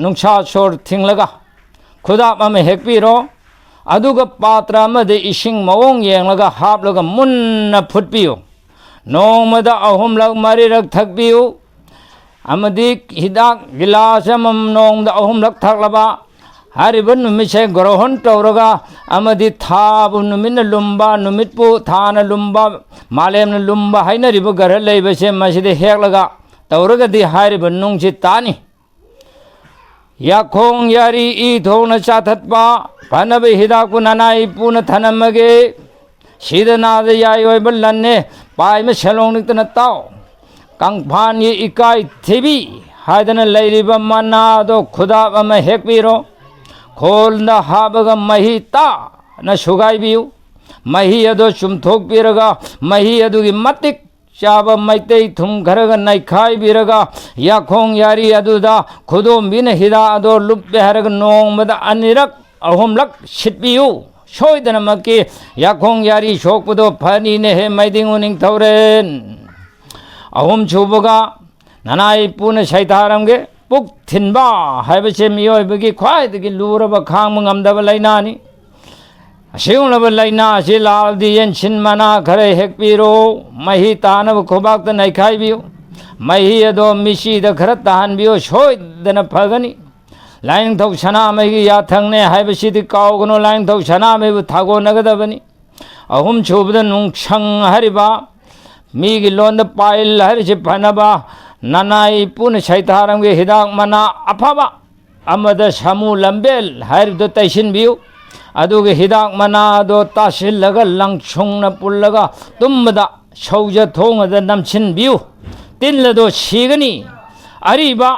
ꯅꯨꯡꯁꯥ ꯁꯣꯔ ꯊꯤꯡꯂꯒ ꯈꯨꯗꯥꯞ ꯑꯃ ꯍꯦꯛꯄꯤꯔꯣ꯫ ꯑꯗꯨꯒ ꯄꯥꯇ꯭ꯔ ꯑꯃꯗ ꯏꯁꯤꯡ ꯃꯑꯣꯡ ꯌꯦꯡꯂꯒ ꯍꯥꯞꯂꯒ ꯃꯨꯟꯅ ꯐꯨꯠꯄꯤꯌꯨ꯫ ꯅꯣꯡꯃꯗ ꯑꯍꯨꯝꯂꯛ ꯃꯔꯤꯔꯛ ꯊꯛꯄꯤꯌꯨ꯫ ꯑꯃꯗꯤ ꯍꯤꯗꯥꯛ ꯒꯤꯂꯥꯁ ꯑꯃꯃꯝ ꯅꯣꯡꯃꯗ ꯑꯍꯨꯝꯂꯛ ꯊꯛꯂꯕ, ꯍꯥꯏꯔꯤꯕ ꯅꯨꯃꯤꯠꯁꯦ ꯒ꯭ꯔꯍꯟ ꯇꯧꯔꯒ, ꯑꯃꯗꯤ ꯊꯥꯕꯨ ꯅꯨꯃꯤꯠꯅ ꯂꯨꯝꯕ, ꯅꯨꯃꯤꯠꯄꯨ ꯊꯥꯅ ꯂꯨꯝꯕ, ꯃꯥꯂꯦꯝꯅ ꯂꯨꯝꯕ ꯍꯥꯏꯅꯔꯤꯕ ꯒ꯭ꯔꯍ ꯂꯩꯕꯁꯦ ꯃꯁꯤꯗ ꯍꯦꯛꯂꯒ ꯇꯧꯔꯒꯗꯤ ꯍꯥꯏꯔꯤꯕ ꯅꯨꯡꯁꯤ ꯇꯥꯅꯤ꯫ ꯌꯥꯈꯣꯡ ꯌꯥꯔꯤ ꯏ ꯊꯣꯛꯅ ꯆꯥꯊꯠꯄ ꯐꯅꯕ ꯍꯤꯗꯥꯛꯄꯨ ꯅꯅꯥꯏ ꯄꯨꯅ ꯊꯅꯝꯃꯒꯦ꯫ ꯁꯤꯗ ꯅꯥꯗ ꯌꯥꯏ ꯑꯣꯏꯕ ꯂꯟꯅꯦ, ꯄꯥꯏꯃ ꯁꯦꯂꯣꯡ ꯅꯤꯛꯇꯅ ꯇꯥꯎ꯫ ꯀꯪꯐꯥꯟꯒꯤ ꯏꯀꯥꯏ ꯊꯤꯕꯤ ꯍꯥꯏꯗꯅ ꯂꯩꯔꯤꯕ ꯃꯅꯥꯗꯣ ꯈꯨꯗꯥꯞ ꯑꯃ ꯍꯦꯛꯄꯤꯔꯣ꯫ ꯈꯣꯜꯗ ꯍꯥꯞꯄꯒ ꯃꯍꯤ ꯇꯥꯅ ꯁꯨꯒꯥꯏꯕꯤꯌꯨ꯫ ꯃꯍꯤ ꯑꯗꯣ ꯆꯨꯝꯊꯣꯛꯄꯤꯔꯒ ꯃꯍꯤ ꯑꯗꯨꯒꯤ ꯃꯇꯤꯛ ꯆꯥꯕ ꯃꯩꯇꯩ ꯊꯨꯝ ꯈꯔꯒ ꯅꯩꯈꯥꯏꯕꯤꯔꯒ ꯌꯥꯈꯣꯡ ꯌꯥꯔꯤ ꯑꯗꯨꯗ ꯈꯨꯗꯣꯝꯕꯤꯅ ꯍꯤꯗꯥꯛ ꯑꯗꯣ ꯂꯨꯞꯄꯦ ꯍꯥꯏꯔꯒ ꯅꯣꯡꯃꯗ ꯑꯅꯤꯔꯛ ꯑꯍꯨꯝꯂꯛ ꯁꯤꯠꯄꯤꯌꯨ꯫ ꯁꯣꯏꯗꯅꯃꯛꯀꯤ ꯌꯥꯈꯣꯡ ꯌꯥꯔꯤ ꯁꯣꯛꯄꯗꯣ ꯐꯅꯤꯅꯦꯍꯦ ꯃꯩꯗꯤꯡꯉꯨ ꯅꯤꯡꯊꯧꯔꯦꯟ꯫ ꯑꯍꯨꯝ ꯁꯨꯕꯒ ꯅꯅꯥꯏ ꯄꯨꯅ ꯁꯩꯊꯥꯔꯝꯒꯦ꯫ ꯄꯨꯛ ꯊꯤꯟꯕ ꯍꯥꯏꯕꯁꯦ ꯃꯤꯑꯣꯏꯕꯒꯤ ꯈ꯭ꯋꯥꯏꯗꯒꯤ ꯂꯨꯔꯕ ꯈꯥꯡꯕ ꯉꯝꯗꯕ ꯂꯥꯏꯅꯥꯅꯤ꯫ ꯑꯁꯤꯒꯨꯝꯂꯕ ꯂꯥꯏꯅꯥ ꯑꯁꯤ ꯂꯥꯜꯗꯤ ꯌꯦꯟꯁꯤꯟ ꯃꯅꯥ ꯈꯔ ꯍꯦꯛꯄꯤꯔꯣ, ꯃꯍꯤ ꯇꯥꯅꯕ ꯈꯨꯕꯥꯛꯇ ꯅꯩꯈꯥꯏꯕꯤꯌꯨ꯫ ꯃꯍꯤ ꯑꯗꯣ ꯃꯤꯆꯤꯗ ꯈꯔ ꯇꯥꯍꯟꯕꯤꯌꯨ, ꯁꯣꯏꯗꯅ ꯐꯒꯅꯤ꯫ ꯂꯥꯏꯅꯤꯡꯊꯧ ꯁꯅꯥꯃꯍꯤꯒꯤ ꯌꯥꯊꯪꯅꯦ ꯍꯥꯏꯕꯁꯤꯗꯤ ꯀꯥꯎꯒꯅꯨ, ꯂꯥꯏꯅꯤꯡꯊꯧ ꯁꯅꯥꯃꯍꯤꯕꯨ ꯊꯥꯒꯣꯟꯅꯒꯗꯕꯅꯤ꯫ ꯑꯍꯨꯝ ꯁꯨꯕꯗ ꯅꯨꯡꯁꯪ ꯍꯥꯏꯔꯤꯕ, ꯃꯤꯒꯤ ꯂꯣꯟꯗ ꯄꯥꯏꯜ ꯍꯥꯏꯔꯤꯁꯤ ꯐꯅꯕ ꯅꯅꯥꯏ ꯄꯨꯅ ꯁꯩꯊꯥꯔꯝꯒꯤ ꯍꯤꯗꯥꯛ ꯃꯅꯥ ꯑꯐꯕ ꯑꯃꯗ ꯁꯥꯃꯨ ꯂꯝꯕꯦꯜ ꯍꯥꯏꯔꯤꯕꯗꯨ ꯇꯩꯁꯤꯟꯕꯤꯌꯨ꯫ ꯑꯗꯨꯒ ꯍꯤꯗꯥꯛ ꯃꯅꯥꯗꯣ ꯇꯥꯁꯤꯜꯂꯒ ꯂꯪꯁꯨꯡꯅ ꯄꯨꯜꯂꯒ ꯇꯨꯝꯕꯗ ꯁꯧꯖ ꯊꯣꯡꯉꯗ ꯅꯝꯁꯤꯟꯕꯤꯌꯨ꯫ ꯇꯤꯜ ꯑꯗꯣ ꯁꯤꯒꯅꯤ꯫ ꯑꯔꯤꯕ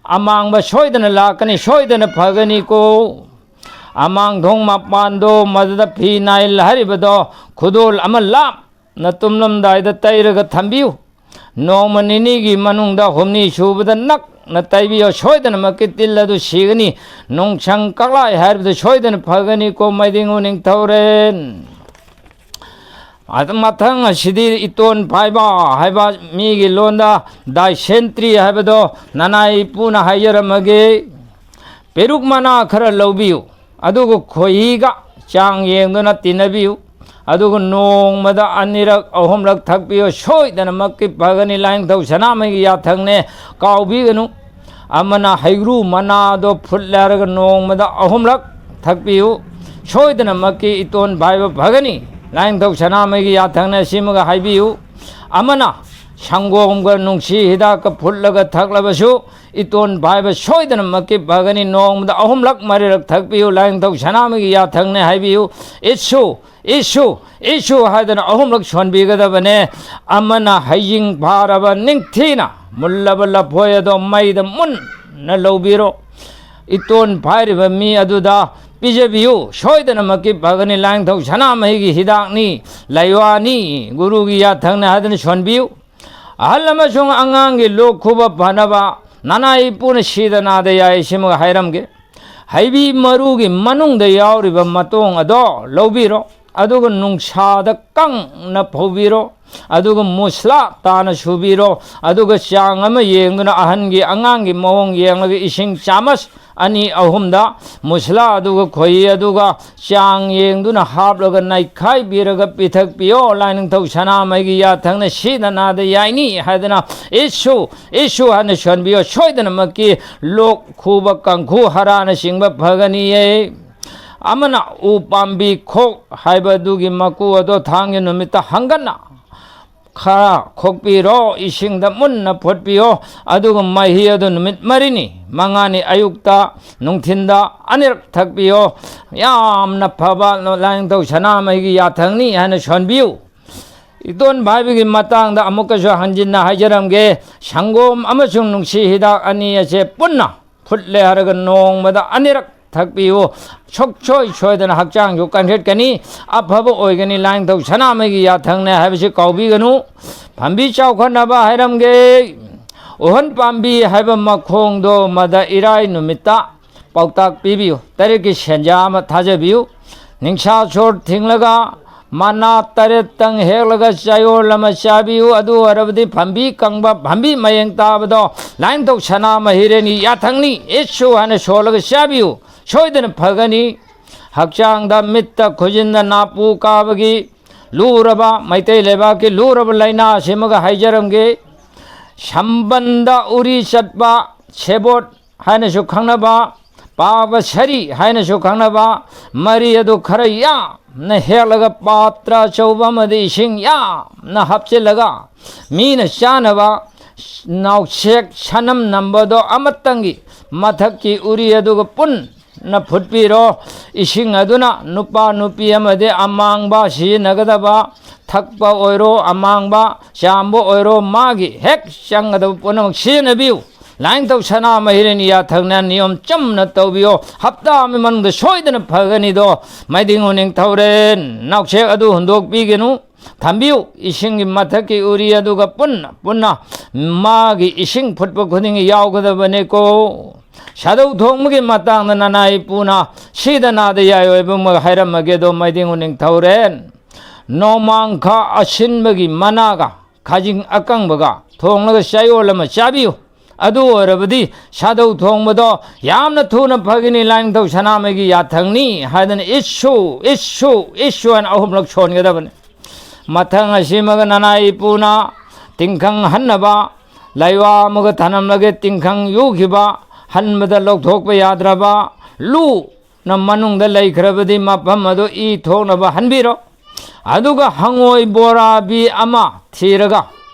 ꯑꯃꯥꯡꯕ ꯁꯣꯏꯗꯅ ꯂꯥꯛꯀꯅꯤ, ꯁꯣꯏꯗꯅ ꯐꯒꯅꯤꯀꯣ꯫ ꯑꯃꯥꯡ ꯊꯣꯡ ꯃꯄꯥꯟꯗꯣ, ꯃꯗꯨꯗ ꯐꯤꯅꯥꯏꯜ ꯍꯥꯏꯔꯤꯕꯗꯣ ꯈꯨꯗꯣꯜ ꯑꯃ ꯂꯥꯞꯅ ꯇꯨꯝꯂꯝꯗꯥꯏꯗ ꯇꯩꯔꯒ ꯊꯝꯕꯤꯌꯨ꯫ ꯅꯣꯡꯃ ꯅꯤꯅꯤꯒꯤ ꯃꯅꯨꯡꯗ ꯍꯨꯝꯅꯤ ꯁꯨꯕꯗ ꯅꯛꯅ ꯇꯩꯕꯤꯌꯨ, ꯁꯣꯏꯗꯅꯃꯛꯀꯤ ꯇꯤꯜ ꯑꯗꯨ ꯁꯤꯒꯅꯤ꯫ ꯅꯨꯡꯁꯪ ꯀꯛꯂꯥꯏ ꯍꯥꯏꯔꯤꯕꯗꯨ ꯁꯣꯏꯗꯅ ꯐꯒꯅꯤꯀꯣ, ꯃꯩꯗꯤꯡꯉꯨ ꯅꯤꯡꯊꯧꯔꯦꯟ꯫ ꯑꯗꯨ ꯃꯊꯪ ꯑꯁꯤꯗꯤ ꯏꯇꯣꯟ ꯐꯥꯏꯕ ꯍꯥꯏꯕ, ꯃꯤꯒꯤ ꯂꯣꯟꯗ ꯗꯥꯏꯁꯦꯟꯇ꯭ꯔꯤ ꯍꯥꯏꯕꯗꯣ ꯅꯅꯥꯏ ꯏꯄꯨꯅ ꯍꯥꯏꯖꯔꯝꯃꯒꯦ꯫ ꯄꯦꯔꯨꯛ ꯃꯅꯥ ꯈꯔ ꯂꯧꯕꯤꯌꯨ, ꯑꯗꯨꯒ ꯈꯣꯏꯍꯤꯒ ꯆꯥꯡ ꯌꯦꯡꯗꯨꯅ ꯇꯤꯟꯅꯕꯤꯌꯨ꯫ ꯑꯗꯨꯒ ꯅꯣꯡꯃꯗ ꯑꯅꯤꯔꯛ ꯑꯍꯨꯝꯂꯛ ꯊꯛꯄꯤꯌꯨ, ꯁꯣꯏꯗꯅꯃꯛꯀꯤ ꯐꯒꯅꯤ꯫ ꯂꯥꯏꯅꯤꯡꯊꯧ ꯁꯅꯥꯃꯍꯤꯒꯤ ꯌꯥꯊꯪꯅꯦ, ꯀꯥꯎꯕꯤꯒꯅꯨ꯫ ꯑꯃꯅ ꯍꯩꯒ꯭ꯔꯨ ꯃꯅꯥꯗꯣ ꯐꯨꯠꯂꯦ ꯍꯥꯏꯔꯒ ꯅꯣꯡꯃꯗ ꯑꯍꯨꯝꯂꯛ ꯊꯛꯄꯤꯌꯨ, ꯁꯣꯏꯗꯅꯃꯛꯀꯤ ꯏꯇꯣꯟ ꯐꯥꯏꯕ ꯐꯒꯅꯤ꯫ ꯂꯥꯏꯅꯤꯡꯊꯧ ꯁꯅꯥꯃꯍꯤꯒꯤ ꯌꯥꯊꯪꯅꯦ, ꯁꯤꯃꯒ ꯍꯥꯏꯕꯤꯌꯨ꯫ ꯑꯃꯅ ꯁꯪꯒꯣꯝꯒ ꯅꯨꯡꯁꯤ ꯍꯤꯗꯥꯛꯀ ꯐꯨꯠꯂꯒ ꯊꯛꯂꯕꯁꯨ ꯏꯇꯣꯟ ꯐꯥꯏꯕ ꯁꯣꯏꯗꯅꯃꯛꯀꯤ ꯐꯒꯅꯤ꯫ ꯅꯣꯡꯃꯗ ꯑꯍꯨꯝꯂꯛ ꯃꯔꯤꯔꯛ ꯊꯛꯄꯤꯌꯨ, ꯂꯥꯏꯅꯤꯡꯊꯧ ꯁꯅꯥꯃꯍꯤꯒꯤ ꯌꯥꯊꯪꯅꯦ ꯍꯥꯏꯕꯤꯌꯨ꯫ ꯏꯁꯨ, ꯏꯁꯨ, ꯏꯁꯨ ꯍꯥꯏꯗꯅ ꯑꯍꯨꯝꯂꯛ ꯁꯣꯟꯕꯤꯒꯗꯕꯅꯦ꯫ ꯑꯃꯅ ꯍꯩꯖꯤꯡ ꯐꯥꯔꯕ ꯅꯤꯡꯊꯤꯅ ꯃꯨꯜꯂꯕ ꯂꯐꯣꯏ ꯑꯗꯣ ꯃꯩꯗ ꯃꯨꯟꯅ ꯂꯧꯕꯤꯔꯣ꯫ ꯏꯇꯣꯟ ꯐꯥꯏꯔꯤꯕ ꯃꯤ ꯑꯗꯨꯗ ꯄꯤꯖꯕꯤꯌꯨ, ꯁꯣꯏꯗꯅꯃꯛꯀꯤ ꯐꯒꯅꯤ꯫ ꯂꯥꯏꯅꯤꯡꯊꯧ ꯁꯅꯥꯃꯍꯤꯒꯤ ꯍꯤꯗꯥꯛꯅꯤ, ꯂꯩꯋꯥꯅꯤ, ꯒꯨꯔꯨꯒꯤ ꯌꯥꯊꯪꯅꯤ ꯍꯥꯏꯗꯅ ꯁꯣꯟꯕꯤꯌꯨ꯫ ꯑꯍꯜ ꯑꯃꯁꯨꯡ ꯑꯉꯥꯡꯒꯤ ꯂꯣꯛ ꯈꯨꯕ ꯐꯅꯕ ꯅꯅꯥꯏ ꯏꯄꯨꯅ ꯁꯤꯗ ꯅꯥꯗ ꯌꯥꯏ, ꯁꯤꯃꯒ ꯍꯥꯏꯔꯝꯒꯦ꯫ ꯍꯩꯕꯤ ꯃꯔꯨꯒꯤ ꯃꯅꯨꯡꯗ ꯌꯥꯎꯔꯤꯕ ꯃꯇꯣꯡ ꯑꯗꯣ ꯂꯧꯕꯤꯔꯣ, ꯑꯗꯨꯒ ꯅꯨꯡꯁꯥꯗ ꯀꯪꯅ ꯐꯧꯕꯤꯔꯣ, ꯑꯗꯨꯒ ꯃꯨꯁꯂꯥ ꯇꯥꯅ ꯁꯨꯕꯤꯔꯣ, ꯑꯗꯨꯒ ꯆꯥꯡ ꯑꯃ ꯌꯦꯡꯗꯨꯅ ꯑꯍꯟꯒꯤ ꯑꯉꯥꯡꯒꯤ ꯃꯑꯣꯡ ꯌꯦꯡꯂꯒ ꯏꯁꯤꯡ ꯆꯥꯃꯁ ꯑꯅꯤ ꯑꯍꯨꯝꯗ ꯃꯨꯁꯂꯥ ꯑꯗꯨꯒ ꯈꯣꯏꯍꯤ ꯑꯗꯨꯒ ꯆꯥꯡ ꯌꯦꯡꯗꯨꯅ ꯍꯥꯞꯂꯒ ꯅꯩꯈꯥꯏꯕꯤꯔꯒ ꯄꯤꯊꯛꯄꯤꯌꯣ꯫ ꯂꯥꯏꯅꯤꯡꯊꯧ ꯁꯅꯥꯃꯍꯤꯒꯤ ꯌꯥꯊꯪꯅ ꯁꯤꯗ ꯅꯥꯗ ꯌꯥꯏꯅꯤ ꯍꯥꯏꯗꯅ ꯏꯁꯨ, ꯏꯁꯨ ꯍꯥꯏꯅ ꯁꯣꯟꯕꯤꯌꯣ꯫ ꯁꯣꯏꯗꯅꯃꯛꯀꯤ ꯂꯣꯛ ꯈꯨꯕ, ꯀꯥꯡꯈꯨ ꯍꯥꯔꯥꯅꯆꯤꯡꯕ ꯐꯒꯅꯤꯌꯦ꯫ ꯑꯃꯅ ꯎ ꯄꯥꯝꯕꯤ ꯈꯣꯛ ꯍꯥꯏꯕ ꯑꯗꯨꯒꯤ ꯃꯀꯨ ꯑꯗꯣ ꯊꯥꯡꯒꯤ ꯅꯨꯃꯤꯠꯇ ꯍꯪꯒꯠꯅ ꯈꯔ ꯈꯣꯛꯄꯤꯔꯣ, ꯏꯁꯤꯡꯗ ꯃꯨꯟꯅ ꯐꯨꯠꯄꯤꯌꯣ, ꯑꯗꯨꯒ ꯃꯍꯤ ꯑꯗꯨ ꯅꯨꯃꯤꯠ ꯃꯔꯤꯅꯤ ꯃꯉꯥꯅꯤ ꯑꯌꯨꯛꯇ ꯅꯨꯡꯊꯤꯟꯗ ꯑꯅꯤꯔꯛ ꯊꯛꯄꯤꯌꯣ꯫ ꯌꯥꯝꯅ ꯐꯕ ꯂꯥꯏꯅꯤꯡꯊꯧ ꯁꯅꯥꯃꯍꯤꯒꯤ ꯌꯥꯊꯪꯅꯤ ꯍꯥꯏꯅ ꯁꯣꯟꯕꯤꯌꯨ꯫ ꯏꯇꯣꯟ ꯐꯥꯏꯕꯒꯤ ꯃꯇꯥꯡꯗ ꯑꯃꯨꯛꯀꯁꯨ ꯍꯟꯖꯤꯟꯅ ꯍꯥꯏꯖꯔꯝꯒꯦ꯫ ꯁꯪꯒꯣꯝ ꯑꯃꯁꯨꯡ ꯅꯨꯡꯁꯤ ꯍꯤꯗꯥꯛ ꯑꯅꯤ ꯑꯁꯦ ꯄꯨꯟꯅ ꯐꯨꯠꯂꯦ ꯍꯥꯏꯔꯒ ꯅꯣꯡꯃꯗ ꯑꯅꯤꯔꯛ ꯊꯛꯄꯤꯌꯨ꯫ ꯁꯨꯡꯁꯣꯏ ꯁꯣꯏꯗꯅ ꯍꯛꯆꯥꯡꯁꯨ ꯀꯟꯈꯠꯀꯅꯤ, ꯑꯐꯕ ꯑꯣꯏꯒꯅꯤ꯫ ꯂꯥꯏꯅꯤꯡꯊꯧ ꯁꯅꯥꯃꯍꯤꯒꯤ ꯌꯥꯊꯪꯅꯦ ꯍꯥꯏꯕꯁꯤ ꯀꯥꯎꯕꯤꯒꯅꯨ꯫ ꯐꯝꯕꯤ ꯆꯥꯎꯈꯠꯅꯕ ꯍꯥꯏꯔꯝꯒꯦ꯫ ꯎꯍꯟ ꯄꯥꯝꯕꯤ ꯍꯥꯏꯕ ꯃꯈꯣꯡꯗꯣ ꯃꯗ ꯏꯔꯥꯏ ꯅꯨꯃꯤꯠꯇ ꯄꯥꯎꯇꯥꯛ ꯄꯤꯕꯤꯌꯨ꯫ ꯇꯔꯦꯠꯀꯤ ꯁꯦꯟꯖꯥ ꯑꯃ ꯊꯥꯖꯕꯤꯌꯨ꯫ ꯅꯤꯡꯁꯥ ꯁꯣꯔ ꯊꯤꯡꯂꯒ ꯃꯅꯥ ꯇꯔꯦꯠꯇꯪ ꯍꯦꯛꯂꯒ ꯆꯌꯣꯜ ꯑꯃ ꯆꯥꯕꯤꯌꯨ꯫ ꯑꯗꯨ ꯑꯣꯏꯔꯕꯗꯤ ꯐꯝꯕꯤ ꯀꯪꯕ, ꯐꯝꯕꯤ ꯃꯌꯦꯡ ꯇꯥꯕꯗꯣ ꯂꯥꯏꯅꯤꯡꯊꯧ ꯁꯅꯥꯃꯍꯤꯔꯦꯟꯒꯤ ꯌꯥꯊꯪꯅꯤ, ꯏꯁꯨ ꯍꯥꯏꯅ ꯁꯣꯜꯂꯒ ꯆꯥꯕꯤꯌꯨ꯫ ꯁꯣꯏꯗꯅ ꯐꯒꯅꯤ꯫ ꯍꯛꯆꯥꯡꯗ, ꯃꯤꯠꯇ, ꯈꯨꯖꯤꯟꯗ ꯅꯥꯄꯨ ꯀꯥꯕꯒꯤ ꯂꯨꯔꯕ, ꯃꯩꯇꯩ ꯂꯩꯕꯥꯛꯀꯤ ꯂꯨꯔꯕ ꯂꯥꯏꯅꯥ ꯑꯁꯤꯃꯒ ꯍꯥꯏꯖꯔꯝꯒꯦ꯫ ꯁꯝꯕꯟꯗ ꯎꯔꯤ ꯆꯠꯄ, ꯁꯦꯕꯣꯠ ꯍꯥꯏꯅꯁꯨ ꯈꯪꯅꯕ, ꯄꯥꯕ ꯁꯔꯤ ꯍꯥꯏꯅꯁꯨ ꯈꯪꯅꯕ ꯃꯔꯤ ꯑꯗꯨ ꯈꯔ ꯌꯥꯝꯅ ꯍꯦꯛꯂꯒ ꯄꯥꯇ꯭ꯔ ꯑꯆꯧꯕ ꯑꯃꯗ ꯏꯁꯤꯡ ꯌꯥꯝꯅ ꯍꯥꯞꯆꯤꯜꯂꯒ ꯃꯤꯅ ꯆꯥꯅꯕ ꯅꯥꯎꯁꯦꯛ ꯁꯅꯝ ꯅꯝꯕꯗꯣ ꯑꯃꯇꯪꯒꯤ ꯃꯊꯛꯀꯤ ꯎꯔꯤ ꯑꯗꯨꯒ ꯄꯨꯟꯅ ꯐꯨꯠꯄꯤꯔꯣ꯫ ꯏꯁꯤꯡ ꯑꯗꯨꯅ ꯅꯨꯄꯥ ꯅꯨꯄꯤ ꯑꯃꯗꯤ ꯑꯃꯥꯡꯕ ꯁꯤꯖꯤꯟꯅꯒꯗꯕ, ꯊꯛꯄ ꯑꯣꯏꯔꯣ, ꯑꯃꯥꯡꯕ ꯆꯥꯝꯕ ꯑꯣꯏꯔꯣ, ꯃꯥꯒꯤ ꯍꯦꯛ ꯆꯪꯒꯗꯕ ꯄꯨꯝꯅꯃꯛ ꯁꯤꯖꯤꯟꯅꯕꯤꯌꯨ꯫ ꯂꯥꯏꯅꯤꯡꯊꯧ ꯁꯅꯥꯃꯍꯤꯔꯦꯟ ꯌꯥꯊꯪꯅ ꯅꯤꯌꯣꯝ ꯆꯝꯅ ꯇꯧꯕꯤꯌꯣ꯫ ꯍꯞꯇꯥ ꯑꯃꯒꯤ ꯃꯅꯨꯡꯗ ꯁꯣꯏꯗꯅ ꯐꯒꯅꯤꯗꯣ꯫ ꯃꯥꯏꯗꯤꯡ ꯎꯅꯤꯡꯊꯧꯔꯦꯟ ꯅꯥꯎꯁꯦꯛ ꯑꯗꯨ ꯍꯨꯟꯗꯣꯛꯄꯤꯒꯅꯨ꯫ ꯊꯝꯕꯤꯌꯨ꯫ ꯏꯁꯤꯡꯒꯤ ꯃꯊꯛꯀꯤ ꯎꯔꯤ ꯑꯗꯨꯒ ꯄꯨꯟꯅ ꯄꯨꯟꯅ ꯃꯥꯒꯤ ꯏꯁꯤꯡ ꯐꯨꯠꯄ ꯈꯨꯗꯤꯡꯒꯤ ꯌꯥꯎꯒꯗꯕꯅꯤꯀꯣ꯫ ꯁꯥꯗꯧ ꯊꯣꯡꯕꯒꯤ ꯃꯇꯥꯡꯗ ꯅꯅꯥꯏ ꯄꯨꯅ ꯁꯤꯗ ꯅꯥꯗ ꯌꯥꯏ ꯑꯣꯏꯕ ꯑꯃ ꯍꯥꯏꯔꯝꯃꯒꯦ ꯑꯗꯣ, ꯃꯥꯏꯗꯤꯡ ꯎꯅꯤꯡꯊꯧꯔꯦꯟ ꯅꯣꯡꯃꯥꯡꯈꯥ ꯑꯁꯤꯟꯕꯒꯤ ꯃꯅꯥꯒ ꯈꯥꯖꯤꯡ ꯑꯀꯪꯕꯒ ꯊꯣꯡꯂꯒ ꯆꯌꯣꯜ ꯑꯃ ꯆꯥꯕꯤꯌꯨ꯫ ꯑꯗꯨ ꯑꯣꯏꯔꯕꯗꯤ ꯁꯥꯗꯧ ꯊꯣꯡꯕꯗꯣ ꯌꯥꯝꯅ ꯊꯨꯅ ꯐꯒꯅꯤ꯫ ꯂꯥꯏꯅꯤꯡꯊꯧ ꯁꯅꯥꯃꯍꯤꯒꯤ ꯌꯥꯊꯪꯅꯤ ꯍꯥꯏꯗꯅ ꯏꯁꯨ, ꯏꯁꯨ, ꯏꯁꯨ ꯍꯥꯏꯅ ꯑꯍꯨꯝꯂꯛ ꯁꯣꯟꯒꯗꯕꯅꯤ꯫ ꯃꯊꯪ ꯑꯁꯤꯃꯒ ꯅꯅꯥꯏ ꯏꯄꯨꯅ ꯇꯤꯡꯈꯪ ꯍꯟꯅꯕ ꯂꯩꯋꯥ ꯑꯃꯒ ꯊꯅꯝꯂꯒ ꯇꯤꯡꯈꯪ ꯌꯨꯈꯤꯕ, ꯍꯟꯕꯗ ꯂꯧꯊꯣꯛꯄ ꯌꯥꯗ꯭ꯔꯕ, ꯂꯨꯅ ꯃꯅꯨꯡꯗ ꯂꯩꯈ꯭ꯔꯕꯗꯤ ꯃꯐꯝ ꯑꯗꯨ ꯏ ꯊꯣꯛꯅꯕ ꯍꯟꯕꯤꯔꯣ꯫ ꯑꯗꯨꯒ ꯍꯪꯉꯣꯏ ꯕꯣꯔꯥꯕꯤ ꯑꯃ ꯊꯤꯔꯒ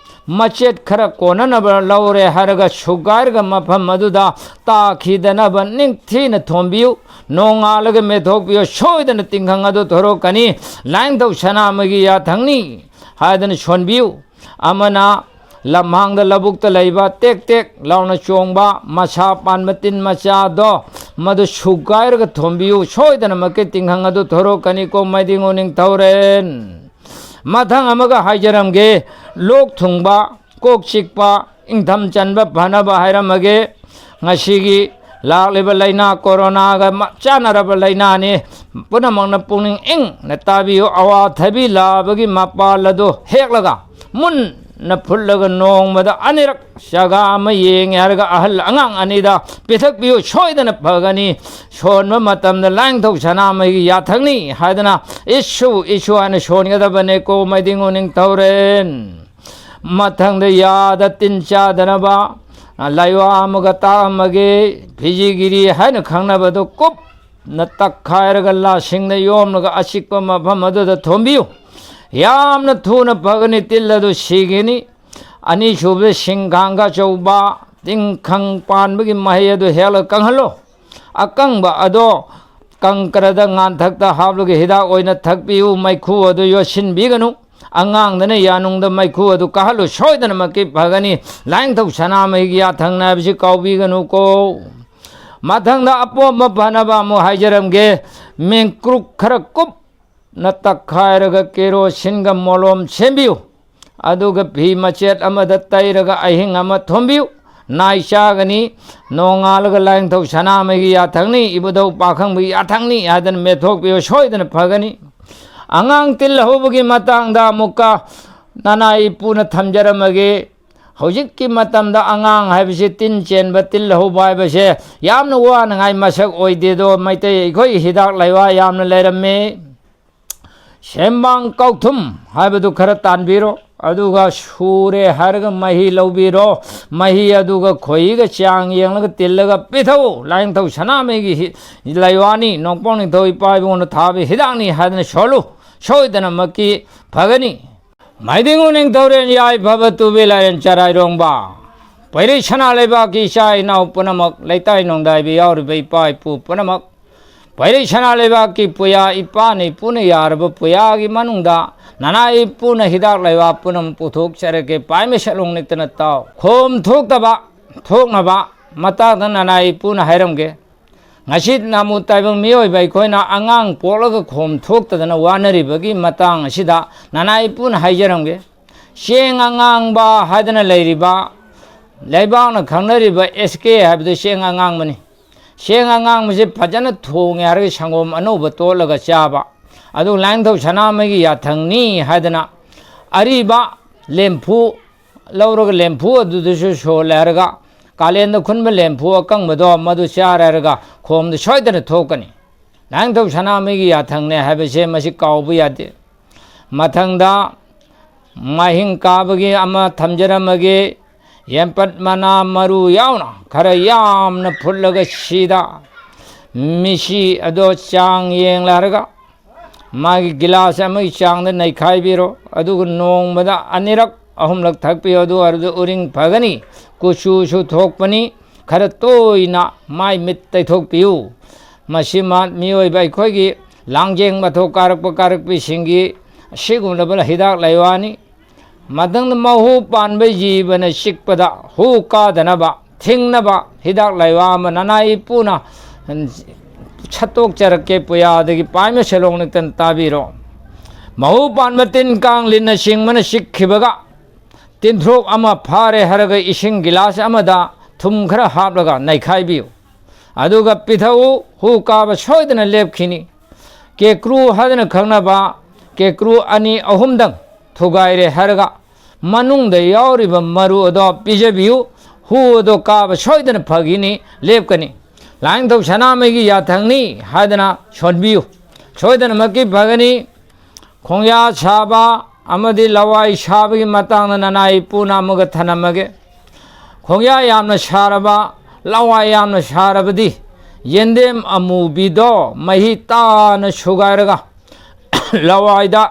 ꯃꯆꯦꯠ ꯈꯔ ꯀꯣꯟꯅꯅꯕ ꯂꯧꯔꯦ ꯍꯥꯏꯔꯒ ꯁꯨꯒꯥꯏꯔꯒ ꯃꯐꯝ ꯑꯗꯨꯗ ꯇꯥꯈꯤꯗꯅꯕ ꯅꯤꯡꯊꯤꯅ ꯊꯣꯝꯕꯤꯌꯨ꯫ ꯅꯣꯡꯉꯥꯜꯂꯒ ꯃꯦꯠꯊꯣꯛꯄꯤꯌꯨ꯫ ꯁꯣꯏꯗꯅ ꯇꯤꯡꯈꯪ ꯑꯗꯨ ꯊꯣꯔꯛꯀꯅꯤ꯫ ꯂꯥꯏꯅꯤꯡꯊꯧ ꯁꯅꯥꯃꯍꯤꯒꯤ ꯌꯥꯊꯪꯅꯤ ꯍꯥꯏꯗꯅ ꯁꯣꯟꯕꯤꯌꯨ꯫ ꯑꯃꯅ ꯂꯝꯍꯥꯡꯗ ꯂꯧꯕꯨꯛꯇ ꯂꯩꯕ ꯇꯦꯛ ꯇꯦꯛ ꯂꯥꯎꯅ ꯆꯣꯡꯕ ꯃꯁꯥ ꯄꯥꯟꯕ ꯇꯤꯟ ꯃꯆꯥꯗꯣ, ꯃꯗꯨ ꯁꯨꯒꯥꯏꯔꯒ ꯊꯣꯝꯕꯤꯌꯨ꯫ ꯁꯣꯏꯗꯅꯃꯛꯀꯤ ꯇꯤꯡꯈꯪ ꯑꯗꯨ ꯊꯣꯔꯛꯀꯅꯤꯀꯣ ꯃꯩꯗꯤꯡꯉꯨ ꯅꯤꯡꯊꯧꯔꯦꯟ꯫ ꯃꯊꯪ ꯑꯃꯒ ꯍꯥꯏꯖꯔꯝꯒꯦ, ꯂꯣꯛ ꯊꯨꯡꯕ, ꯀꯣꯛ ꯆꯤꯛꯄ, ꯏꯪꯊꯝ ꯆꯟꯕ ꯐꯅꯕ ꯍꯥꯏꯔꯝꯃꯒꯦ꯫ ꯉꯁꯤꯒꯤ ꯂꯥꯛꯂꯤꯕ ꯂꯥꯏꯅꯥ ꯀꯣꯔꯣꯅꯥꯒ ꯃ-, ꯆꯥꯟꯅꯔꯕ ꯂꯥꯏꯅꯥꯅꯤ꯫ ꯄꯨꯝꯅꯃꯛꯅ ꯄꯨꯛꯅꯤꯡ ꯏꯪꯅ ꯇꯥꯕꯤꯌꯨ꯫ ꯑꯋꯥꯊꯕꯤ ꯂꯥꯕꯒꯤ ꯃꯄꯥꯜ ꯑꯗꯨ ꯍꯦꯛꯂꯒ ꯃꯨꯟꯅ ꯐꯨꯠꯂꯒ ꯅꯣꯡꯃꯗ ꯑꯅꯤꯔꯛ ꯆꯥꯒꯥ ꯑꯃ ꯌꯦꯡꯉꯦ ꯍꯥꯏꯔꯒ ꯑꯍꯜ ꯑꯉꯥꯡ ꯑꯅꯤꯗ ꯄꯤꯊꯛꯄꯤꯌꯨ꯫ ꯁꯣꯏꯗꯅ ꯐꯒꯅꯤ꯫ ꯁꯣꯟꯕ ꯃꯇꯝꯗ ꯂꯥꯏꯅꯤꯡꯊꯧ ꯁꯅꯥꯃꯍꯤꯒꯤ ꯌꯥꯊꯪꯅꯤ ꯍꯥꯏꯗꯅ ꯏꯁꯨ ꯏꯁꯨ ꯍꯥꯏꯅ ꯁꯣꯟꯒꯗꯕꯅꯦꯀꯣ ꯃꯩꯗꯤꯡꯉꯨ ꯅꯤꯡꯊꯧꯔꯦꯟ꯫ ꯃꯊꯪꯗ ꯌꯥꯗ ꯇꯤꯟ ꯆꯥꯗꯅꯕ ꯂꯥꯏꯋꯥ ꯑꯃꯒ ꯇꯥꯛꯑꯝꯃꯒꯦ꯫ ꯐꯤꯖꯤꯒꯤꯔꯤ ꯍꯥꯏꯅ ꯈꯪꯅꯕꯗꯨ ꯀꯨꯞꯅ ꯇꯛꯈꯥꯏꯔꯒ ꯂꯥꯁꯤꯡꯅ ꯌꯣꯝꯂꯒ ꯑꯆꯤꯛꯄ ꯃꯐꯝ ꯑꯗꯨꯗ ꯊꯣꯝꯕꯤꯌꯨ꯫ ꯌꯥꯝꯅ ꯊꯨꯅ ꯐꯒꯅꯤ, ꯇꯤꯜ ꯑꯗꯨ ꯁꯤꯒꯅꯤ꯫ ꯑꯅꯤꯁꯨꯕꯗ ꯁꯤꯡꯈꯥꯡꯒ ꯑꯆꯧꯕ ꯇꯤꯡꯈꯪ ꯄꯥꯟꯕꯒꯤ ꯃꯍꯩ ꯑꯗꯨ ꯍꯦꯛꯂꯒ ꯀꯪꯍꯜꯂꯨ꯫ ꯑꯀꯪꯕ ꯑꯗꯣ ꯀꯪꯀ꯭ꯔꯗ ꯉꯥꯟꯊꯛꯇ ꯍꯥꯞꯂꯒ ꯍꯤꯗꯥꯛ ꯑꯣꯏꯅ ꯊꯛꯄꯤꯌꯨ꯫ ꯃꯩꯈꯨ ꯑꯗꯨ ꯌꯣꯠꯁꯤꯟꯕꯤꯒꯅꯨ꯫ ꯑꯉꯥꯡꯗꯅ ꯌꯥꯅꯨꯡꯗ ꯃꯩꯈꯨ ꯑꯗꯨ ꯀꯥꯍꯜꯂꯨ꯫ ꯁꯣꯏꯗꯅꯃꯛꯀꯤ ꯐꯒꯅꯤ꯫ ꯂꯥꯏꯅꯤꯡꯊꯧ ꯁꯅꯥꯃꯍꯤꯒꯤ ꯌꯥꯊꯪꯅ ꯍꯥꯏꯕꯁꯤ ꯀꯥꯎꯕꯤꯒꯅꯨꯀꯣ꯫ ꯃꯊꯪꯗ ꯑꯄꯣꯝꯕ ꯐꯅꯕ ꯑꯃꯨꯛ ꯍꯥꯏꯖꯔꯝꯒꯦ꯫ ꯃꯦꯡꯀ꯭ꯔꯨꯛ ꯈꯔ ꯀꯨꯞꯅ ꯇꯛꯈꯥꯏꯔꯒ ꯀꯦꯔꯣꯁꯤꯟꯒ ꯃꯣꯂꯣꯝ ꯁꯦꯝꯕꯤꯌꯨ꯫ ꯑꯗꯨꯒ ꯐꯤ ꯃꯆꯦꯠ ꯑꯃꯗ ꯇꯩꯔꯒ ꯑꯍꯤꯡ ꯑꯃ ꯊꯣꯝꯕꯤꯌꯨ꯫ ꯅꯥꯏ ꯆꯥꯒꯅꯤ꯫ ꯅꯣꯡꯉꯥꯜꯂꯒ ꯂꯥꯏꯅꯤꯡꯊꯧ ꯁꯅꯥꯃꯍꯤꯒꯤ ꯌꯥꯊꯪꯅꯤ, ꯏꯕꯨꯙꯧ ꯄꯥꯈꯪꯕꯒꯤ ꯌꯥꯊꯪꯅꯤ ꯍꯥꯏꯗꯅ ꯃꯦꯠꯊꯣꯛꯄꯤꯌꯨ꯫ ꯁꯣꯏꯗꯅ ꯐꯒꯅꯤ꯫ ꯑꯉꯥꯡ ꯇꯤꯜ ꯍꯧꯕꯒꯤ ꯃꯇꯥꯡꯗ ꯑꯃꯨꯛꯀ ꯅꯅꯥꯏ ꯏꯄꯨꯅ ꯊꯝꯖꯔꯝꯃꯒꯦ꯫ ꯍꯧꯖꯤꯛꯀꯤ ꯃꯇꯝꯗ ꯑꯉꯥꯡ ꯍꯥꯏꯕꯁꯤ ꯇꯤꯟ ꯆꯦꯟꯕ, ꯇꯤꯜ ꯍꯧꯕ ꯍꯥꯏꯕꯁꯦ ꯌꯥꯝꯅ ꯋꯥꯅꯉꯥꯏ ꯃꯁꯛ ꯑꯣꯏꯗꯦꯗꯣ꯫ ꯃꯩꯇꯩ ꯑꯩꯈꯣꯏ ꯍꯤꯗꯥꯛ ꯂꯩꯋꯥ ꯌꯥꯝꯅ ꯂꯩꯔꯝꯃꯤ꯫ ꯁꯦꯝꯕꯥꯡ ꯀꯧꯊꯨꯝ ꯍꯥꯏꯕꯗꯨ ꯈꯔ ꯇꯥꯟꯕꯤꯔꯣ, ꯑꯗꯨꯒ ꯁꯨꯔꯦ ꯍꯥꯏꯔꯒ ꯃꯍꯤ ꯂꯧꯕꯤꯔꯣ꯫ ꯃꯍꯤ ꯑꯗꯨꯒ ꯈꯣꯏꯍꯤꯒ ꯆꯥꯡ ꯌꯦꯡꯂꯒ ꯇꯤꯜꯂꯒ ꯄꯤꯊꯛꯎ꯫ ꯂꯥꯏꯅꯤꯡꯊꯧ ꯁꯅꯥꯃꯍꯤꯒꯤ ꯍꯤ-, ꯂꯩꯋꯥꯅꯤ, ꯅꯣꯡꯄꯣꯛ ꯅꯤꯡꯊꯧ ꯏꯄꯥ ꯏꯕꯨꯡꯅ ꯊꯥꯕ ꯍꯤꯗꯥꯛꯅꯤ ꯍꯥꯏꯗꯅ ꯁꯣꯜꯂꯨ꯫ ꯁꯣꯏꯗꯅꯃꯛꯀꯤ ꯐꯒꯅꯤ꯫ ꯃꯥꯏꯗꯤꯡ ꯎꯅꯤꯡꯊꯧꯔꯦꯟ ꯌꯥꯏꯐꯕ ꯇꯨꯕꯤ ꯂꯥꯏꯔꯦꯟ ꯆꯔꯥꯏꯔꯣꯡꯕ, ꯄꯩꯔꯩ ꯁꯅꯥ ꯂꯩꯕꯥꯛꯀꯤ ꯏꯆꯥ ꯏꯅꯥꯎ ꯄꯨꯝꯅꯃꯛ, ꯂꯩꯇꯥꯏ ꯅꯣꯡꯗꯥꯏꯕ ꯌꯥꯎꯔꯤꯕ ꯏꯄꯥ ꯏꯄꯨ ꯄꯨꯝꯅꯃꯛ, ꯄꯩꯔꯩ ꯁꯅꯥ ꯂꯩꯕꯥꯛꯀꯤ ꯄꯨꯌꯥ ꯏꯄꯥꯅ ꯏꯄꯨꯅ ꯌꯥꯔꯕ ꯄꯨꯌꯥꯒꯤ ꯃꯅꯨꯡꯗ ꯅꯅꯥ ꯏꯄꯨꯅ ꯍꯤꯗꯥꯛ ꯂꯩꯕꯥꯛ ꯄꯨꯝꯅꯃꯛ ꯄꯨꯊꯣꯛꯆꯔꯒꯦ꯫ ꯄꯥꯏꯃꯩ ꯁꯦꯂꯣꯡ ꯅꯤꯛꯇꯅ ꯇꯥꯎ꯫ ꯈꯣꯝ ꯊꯣꯛꯇꯕ, ꯊꯣꯛꯅꯕ ꯃꯇꯥꯡꯗ ꯅꯅꯥ ꯏꯄꯨꯅ ꯍꯥꯏꯔꯝꯒꯦ꯫ ꯉꯁꯤ ꯅꯥꯃꯨ ꯇꯥꯏꯕꯪ ꯃꯤꯑꯣꯏꯕ ꯑꯩꯈꯣꯏꯅ ꯑꯉꯥꯡ ꯄꯣꯛꯂꯒ ꯈꯣꯝ ꯊꯣꯛꯇꯗꯅ ꯋꯥꯅꯔꯤꯕꯒꯤ ꯃꯇꯥꯡ ꯑꯁꯤꯗ ꯅꯅꯥ ꯏꯄꯨꯅ ꯍꯥꯏꯖꯔꯝꯒꯦ꯫ ꯆꯦꯡ ꯑꯉꯥꯡꯕ ꯍꯥꯏꯗꯅ ꯂꯩꯔꯤꯕ, ꯂꯩꯕꯥꯛꯅ ꯈꯪꯅꯔꯤꯕ ꯑꯦꯁ ꯀꯦ ꯍꯥꯏꯕꯗꯨ ꯆꯦꯡ ꯑꯉꯥꯡꯕꯅꯤ꯫ ꯆꯦꯡ ꯑꯉꯥꯡꯕꯁꯤ ꯐꯖꯅ ꯊꯣꯡꯉꯦ ꯍꯥꯏꯔꯒ ꯁꯪꯒꯣꯝ ꯑꯅꯧꯕ ꯇꯣꯠꯂꯒ ꯆꯥꯕ, ꯑꯗꯨ ꯂꯥꯏꯅꯤꯡꯊꯧ ꯁꯅꯥꯃꯍꯤꯒꯤ ꯌꯥꯊꯪꯅꯤ ꯍꯥꯏꯗꯅ ꯑꯔꯤꯕ ꯂꯦꯝꯐꯨ ꯂꯧꯔꯒ ꯂꯦꯝꯐꯨ ꯑꯗꯨꯗꯁꯨ ꯁꯣꯜꯂꯦ ꯍꯥꯏꯔꯒ, ꯀꯥꯂꯦꯟꯗ ꯈꯨꯟꯕ ꯂꯦꯝꯐꯨ ꯑꯀꯪꯕꯗꯣ ꯃꯗꯨ ꯆꯥꯔꯦ ꯍꯥꯏꯔꯒ ꯈꯣꯝꯗ ꯁꯣꯏꯗꯅ ꯊꯣꯛꯀꯅꯤ꯫ ꯂꯥꯏꯅꯤꯡꯊꯧ ꯁꯅꯥꯃꯍꯤꯒꯤ ꯌꯥꯊꯪꯅꯦ ꯍꯥꯏꯕꯁꯦ ꯃꯁꯤ ꯀꯥꯎꯕ ꯌꯥꯗꯦ꯫ ꯃꯊꯪꯗ ꯃꯍꯤꯡ ꯀꯥꯕꯒꯤ ꯑꯃ ꯊꯝꯖꯔꯝꯃꯒꯦ꯫ ꯌꯦꯟꯄꯠ ꯃꯅꯥ ꯃꯔꯨ ꯌꯥꯎꯅ ꯈꯔ ꯌꯥꯝꯅ ꯐꯨꯠꯂꯒ ꯁꯤꯗ ꯃꯤꯁꯤ ꯑꯗꯣ ꯆꯥꯡ ꯌꯦꯡꯂꯔꯒ ꯃꯥꯒꯤ ꯒꯤꯂꯥꯁ ꯑꯃꯒꯤ ꯆꯥꯡꯗ ꯅꯩꯈꯥꯏꯕꯤꯔꯣ꯫ ꯑꯗꯨꯒ ꯅꯣꯡꯃꯗ ꯑꯅꯤꯔꯛ ꯑꯍꯨꯝꯂꯛ ꯊꯛꯄꯤꯌꯨ꯫ ꯑꯗꯨ ꯑꯣꯏꯔꯕꯗꯤ ꯎꯔꯤꯡ ꯐꯒꯅꯤ, ꯀꯨꯆꯨꯁꯨ ꯊꯣꯛꯄꯅꯤ꯫ ꯈꯔ ꯇꯣꯏꯅ ꯃꯥꯏ ꯃꯤꯠ ꯇꯩꯊꯣꯛꯄꯤꯌꯨ꯫ ꯃꯁꯤꯃ ꯃꯤꯑꯣꯏꯕ ꯑꯩꯈꯣꯏꯒꯤ ꯂꯥꯡꯖꯦꯡ ꯃꯊꯧ ꯀꯥꯔꯛꯄ ꯀꯥꯔꯛꯄꯤꯁꯤꯡꯒꯤ ꯑꯁꯤꯒꯨꯝꯂꯕ ꯍꯤꯗꯥꯛ ꯂꯩꯋꯥꯅꯤ꯫ ꯃꯊꯪꯗ ꯃꯍꯨ ꯄꯥꯟꯕ ꯖꯤꯕꯅ ꯆꯤꯛꯄꯗ ꯍꯨ ꯀꯥꯗꯅꯕ ꯊꯤꯡꯅꯕ ꯍꯤꯗꯥꯛ ꯂꯩꯋꯥ ꯑꯃ ꯅꯅꯥꯏ ꯏꯄꯨꯅ ꯁꯠꯇꯣꯛꯆꯔꯛꯀꯦ꯫ ꯄꯨꯌꯥꯗꯒꯤ ꯄꯥꯏꯃ ꯁꯦꯂꯣꯡ ꯅꯤꯛꯇꯅ ꯇꯥꯕꯤꯔꯣ꯫ ꯃꯍꯨ ꯄꯥꯟꯕ ꯇꯤꯟ ꯀꯥꯡ ꯂꯤꯟꯅ ꯆꯤꯡꯕꯅ ꯆꯤꯛꯈꯤꯕꯒ ꯇꯤꯟꯊ꯭ꯔꯣꯛ ꯑꯃ ꯐꯥꯔꯦ ꯍꯥꯏꯔꯒ ꯏꯁꯤꯡ ꯒꯤꯂꯥꯁ ꯑꯃꯗ ꯊꯨꯝ ꯈꯔ ꯍꯥꯞꯂꯒ ꯅꯩꯈꯥꯏꯕꯤꯌꯨ꯫ ꯑꯗꯨꯒ ꯄꯤꯊꯛꯎ꯫ ꯍꯨ ꯀꯥꯕ ꯁꯣꯏꯗꯅ ꯂꯦꯞꯈꯤꯅꯤ꯫ ꯀꯦꯀ꯭ꯔꯨ ꯍꯥꯏꯗꯅ ꯈꯪꯅꯕ ꯀꯦꯀ꯭ꯔꯨ ꯑꯅꯤ ꯑꯍꯨꯝꯗꯪ ꯊꯨꯒꯥꯏꯔꯦ ꯍꯥꯏꯔꯒ ꯃꯅꯨꯡꯗ ꯌꯥꯎꯔꯤꯕ ꯃꯔꯨ ꯑꯗꯣ ꯄꯤꯖꯕꯤꯌꯨ꯫ ꯍꯨ ꯑꯗꯣ ꯀꯥꯕ ꯁꯣꯏꯗꯅ ꯐꯈꯤꯅꯤ, ꯂꯦꯞꯀꯅꯤ꯫ ꯂꯥꯏꯅꯤꯡꯊꯧ ꯁꯅꯥꯃꯍꯤꯒꯤ ꯌꯥꯊꯪꯅꯤ ꯍꯥꯏꯗꯅ ꯁꯣꯟꯕꯤꯌꯨ, ꯁꯣꯏꯗꯅꯃꯛꯀꯤ ꯐꯒꯅꯤ꯫ ꯈꯣꯡꯌꯥ ꯁꯥꯕ ꯑꯃꯗꯤ ꯂꯋꯥꯏ ꯁꯥꯕꯒꯤ ꯃꯇꯥꯡꯗ ꯅꯅꯥꯏ ꯏꯄꯨꯅ ꯑꯃꯒ ꯊꯅꯝꯃꯒꯦ꯫ ꯈꯣꯡꯌꯥ ꯌꯥꯝꯅ ꯁꯥꯔꯕ, ꯂꯋꯥꯏ ꯌꯥꯝꯅ ꯁꯥꯔꯕꯗꯤ ꯌꯦꯟꯗꯦꯝ ꯑꯃꯨꯕꯤꯗꯣ ꯃꯍꯤ ꯇꯥꯅ ꯁꯨꯒꯥꯏꯔꯒ ꯂꯋꯥꯏꯗ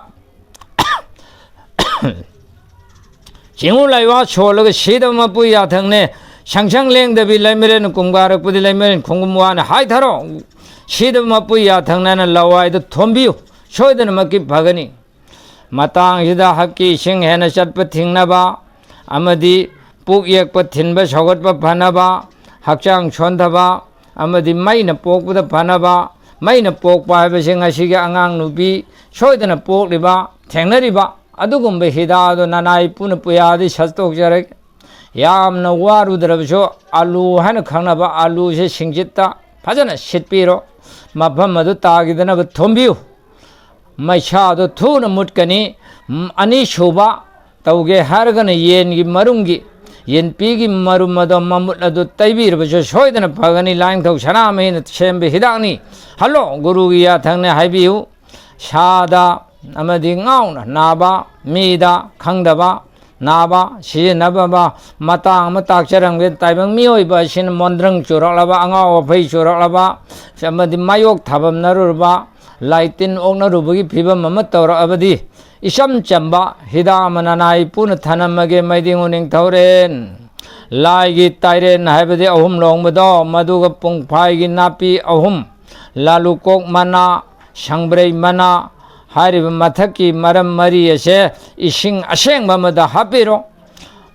ꯆꯤꯡꯉꯨ ꯂꯥꯏꯋꯥ ꯁꯣꯜꯂꯒ ꯁꯤꯗꯕ ꯃꯄꯨ ꯌꯥꯊꯪꯅꯦ꯫ ꯁꯪꯁꯪ ꯂꯦꯡꯗꯕꯤ ꯂꯩꯃꯔꯦꯟ ꯀꯨꯝꯒꯥꯔꯛꯄꯗꯤ ꯂꯩꯃꯔꯦꯟ ꯈꯣꯡꯒꯨꯝ ꯋꯥꯅ ꯍꯥꯏꯊꯔꯣ꯫ ꯁꯤꯗꯕ ꯃꯄꯨ ꯌꯥꯊꯪꯅꯅ ꯂꯋꯥꯏꯗ ꯊꯣꯝꯕꯤꯌꯨ꯫ ꯁꯣꯏꯗꯅꯃꯛꯀꯤ ꯐꯒꯅꯤ꯫ ꯃꯇꯥꯡꯁꯤꯗ ꯍꯛꯀꯤ ꯏꯁꯤꯡ ꯍꯦꯟꯅ ꯆꯠꯄ ꯊꯤꯡꯅꯕ ꯑꯃꯗꯤ ꯄꯨꯛ ꯌꯦꯛꯄ ꯊꯤꯟꯕ ꯁꯧꯒꯠꯄ ꯐꯅꯕ, ꯍꯛꯆꯥꯡ ꯁꯣꯟꯊꯕ ꯑꯃꯗꯤ ꯃꯩꯅ ꯄꯣꯛꯄꯗ ꯐꯅꯕ, ꯃꯩꯅ ꯄꯣꯛꯄ ꯍꯥꯏꯕꯁꯤ ꯉꯁꯤꯒꯤ ꯑꯉꯥꯡ ꯅꯨꯄꯤ ꯁꯣꯏꯗꯅ ꯄꯣꯛꯂꯤꯕ, ꯊꯦꯡꯅꯔꯤꯕ ꯑꯗꯨꯒꯨꯝꯕ ꯍꯤꯗꯥꯛ ꯑꯗꯨ ꯅꯅꯥꯏ ꯄꯨꯅ ꯄꯨꯌꯥꯗꯤ ꯁꯠꯇꯣꯛꯆꯔꯒꯦ꯫ ꯌꯥꯝꯅ ꯋꯥꯔꯨꯗ꯭ꯔꯕꯁꯨ ꯑꯂꯨ ꯍꯥꯏꯅ ꯈꯪꯅꯕ ꯑꯂꯨꯁꯦ ꯁꯤꯡꯖꯤꯠꯇ ꯐꯖꯅ ꯁꯤꯠꯄꯤꯔꯣ꯫ ꯃꯐꯝ ꯑꯗꯨ ꯇꯥꯈꯤꯗꯅꯕ ꯊꯣꯝꯕꯤꯌꯨ꯫ ꯃꯩꯁꯥꯗꯣ ꯊꯨꯅ ꯃꯨꯠꯀꯅꯤ꯫ ꯎꯝ, ꯑꯅꯤꯁꯨꯕ ꯇꯧꯒꯦ ꯍꯥꯏꯔꯒꯅ ꯌꯦꯟꯒꯤ ꯃꯔꯨꯝꯒꯤ, ꯌꯦꯟꯄꯤꯒꯤ ꯃꯔꯨꯝ ꯑꯗꯣ ꯃꯃꯨꯠ ꯑꯗꯨ ꯇꯩꯕꯤꯔꯕꯁꯨ ꯁꯣꯏꯗꯅ ꯐꯒꯅꯤ꯫ ꯂꯥꯏꯅꯤꯡꯊꯧ ꯁꯅꯥꯃꯍꯤꯅ ꯁꯦꯝꯕ ꯍꯤꯗꯥꯛꯅꯤ꯫ ꯍꯜꯂꯣ, ꯒꯨꯔꯨꯒꯤ ꯌꯥꯊꯪꯅꯦ ꯍꯥꯏꯕꯤꯌꯨ꯫ ꯁꯥꯗ ꯑꯃꯗꯤ ꯉꯥꯎꯅ ꯅꯥꯕ, ꯃꯤꯗ ꯈꯪꯗꯕ, ꯅꯥꯕ, ꯁꯤꯖꯤꯟꯅꯕ ꯃꯇꯥꯡ ꯑꯃ ꯇꯥꯛꯆꯔꯝꯒꯦ꯫ ꯇꯥꯏꯕꯪ ꯃꯤꯑꯣꯏꯕ ꯑꯁꯤꯅ ꯃꯣꯟꯗ꯭ꯔꯪ ꯆꯨꯔꯛꯂꯕ, ꯑꯉꯥꯎ ꯑꯐꯩ ꯆꯨꯔꯛꯂꯕ, ꯑꯃꯗꯤ ꯃꯥꯌꯣꯛ ꯊꯥꯕꯝꯅꯔꯨꯔꯕ, ꯂꯥꯏ ꯇꯤꯟ ꯑꯣꯛꯅꯔꯨꯕꯒꯤ ꯐꯤꯕꯝ ꯑꯃ ꯇꯧꯔꯛꯑꯕꯗꯤ, ꯏꯆꯝ ꯆꯝꯕ ꯍꯤꯗꯥꯛ ꯑꯃ ꯅꯅꯥꯏ ꯄꯨꯅ ꯊꯅꯝꯃꯒꯦ꯫ ꯃꯩꯗꯤꯡꯉꯨ ꯅꯤꯡꯊꯧꯔꯦꯟ, ꯂꯥꯏꯒꯤ ꯇꯥꯏꯔꯦꯟ ꯍꯥꯏꯕꯗꯤ ꯑꯍꯨꯝ ꯂꯣꯡꯕꯗꯣ, ꯃꯗꯨꯒ ꯄꯨꯡꯐꯥꯏꯒꯤ ꯅꯥꯄꯤ ꯑꯍꯨꯝ, ꯂꯥꯂꯨꯀꯣꯛ ꯃꯅꯥ, ꯁꯪꯕ꯭ꯔꯩ ꯃꯅꯥ ꯍꯥꯏꯔꯤꯕ ꯃꯊꯛꯀꯤ ꯃꯔꯝ ꯃꯔꯤ ꯑꯁꯦ ꯏꯁꯤꯡ ꯑꯁꯦꯡꯕ ꯑꯃꯗ ꯍꯥꯞꯄꯤꯔꯣ꯫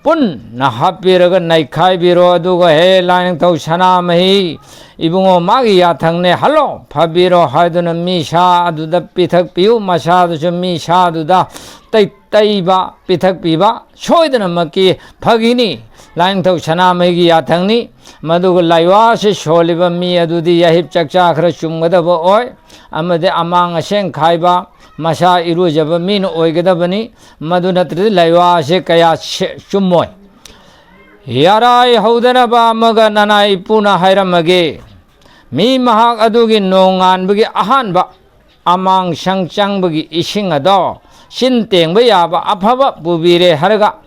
ꯄꯨꯟꯅ ꯍꯥꯞꯄꯤꯔꯒ ꯅꯩꯈꯥꯏꯕꯤꯔꯣ꯫ ꯑꯗꯨꯒ "ꯍꯦ ꯂꯥꯏꯅꯤꯡꯊꯧ ꯁꯅꯥꯃꯍꯤ ꯏꯕꯨꯡꯉꯣ, ꯃꯥꯒꯤ ꯌꯥꯊꯪꯅꯦ, ꯍꯜꯂꯣ, ꯐꯕꯤꯔꯣ" ꯍꯥꯏꯗꯨꯅ ꯃꯤ ꯁꯥ ꯑꯗꯨꯗ ꯄꯤꯊꯛꯄꯤꯌꯨ꯫ ꯃꯁꯥꯗꯨꯁꯨ ꯃꯤ ꯁꯥꯗꯨꯗ ꯇꯩ-, ꯇꯩꯕ, ꯄꯤꯊꯛꯄꯤꯕ ꯁꯣꯏꯗꯅꯃꯛꯀꯤ ꯐꯈꯤꯅꯤ꯫ ꯂꯥꯏꯅꯤꯡꯊꯧ ꯁꯅꯥꯃꯍꯤꯒꯤ ꯌꯥꯊꯪꯅꯤ꯫ ꯃꯗꯨꯒ ꯂꯥꯏꯋꯥꯁꯤ ꯁꯣꯜꯂꯤꯕ ꯃꯤ ꯑꯗꯨꯗꯤ ꯌꯥꯍꯤꯞ ꯆꯥꯛꯆꯥ ꯈꯔ ꯆꯨꯝꯒꯗꯕ ꯑꯣꯏ, ꯑꯃꯗꯤ ꯑꯃꯥꯡ ꯑꯁꯦꯡ ꯈꯥꯏꯕ, ꯃꯁꯥ ꯏꯔꯨꯖꯕ ꯃꯤꯅ ꯑꯣꯏꯒꯗꯕꯅꯤ꯫ ꯃꯗꯨ ꯅꯠꯇ꯭ꯔꯗꯤ ꯂꯥꯏꯋꯥꯁꯦ ꯀꯌꯥ ꯁꯦ-, ꯆꯨꯝꯃꯣꯏ꯫ ꯌꯥꯔꯥꯏ ꯍꯧꯗꯅꯕ ꯑꯃꯒ ꯅꯅꯥꯏ ꯄꯨꯅ ꯍꯥꯏꯔꯝꯃꯒꯦ꯫ ꯃꯤ ꯃꯍꯥꯛ ꯑꯗꯨꯒꯤ ꯅꯣꯡꯉꯥꯟꯕꯒꯤ ꯑꯍꯥꯟꯕ ꯑꯃꯥꯡ ꯁꯪ ꯆꯪꯕꯒꯤ ꯏꯁꯤꯡ ꯑꯗꯣ ꯆꯤꯟ ꯇꯦꯡꯕ ꯌꯥꯕ ꯑꯐꯕ ꯄꯨꯕꯤꯔꯦ ꯍꯥꯏꯔꯒ,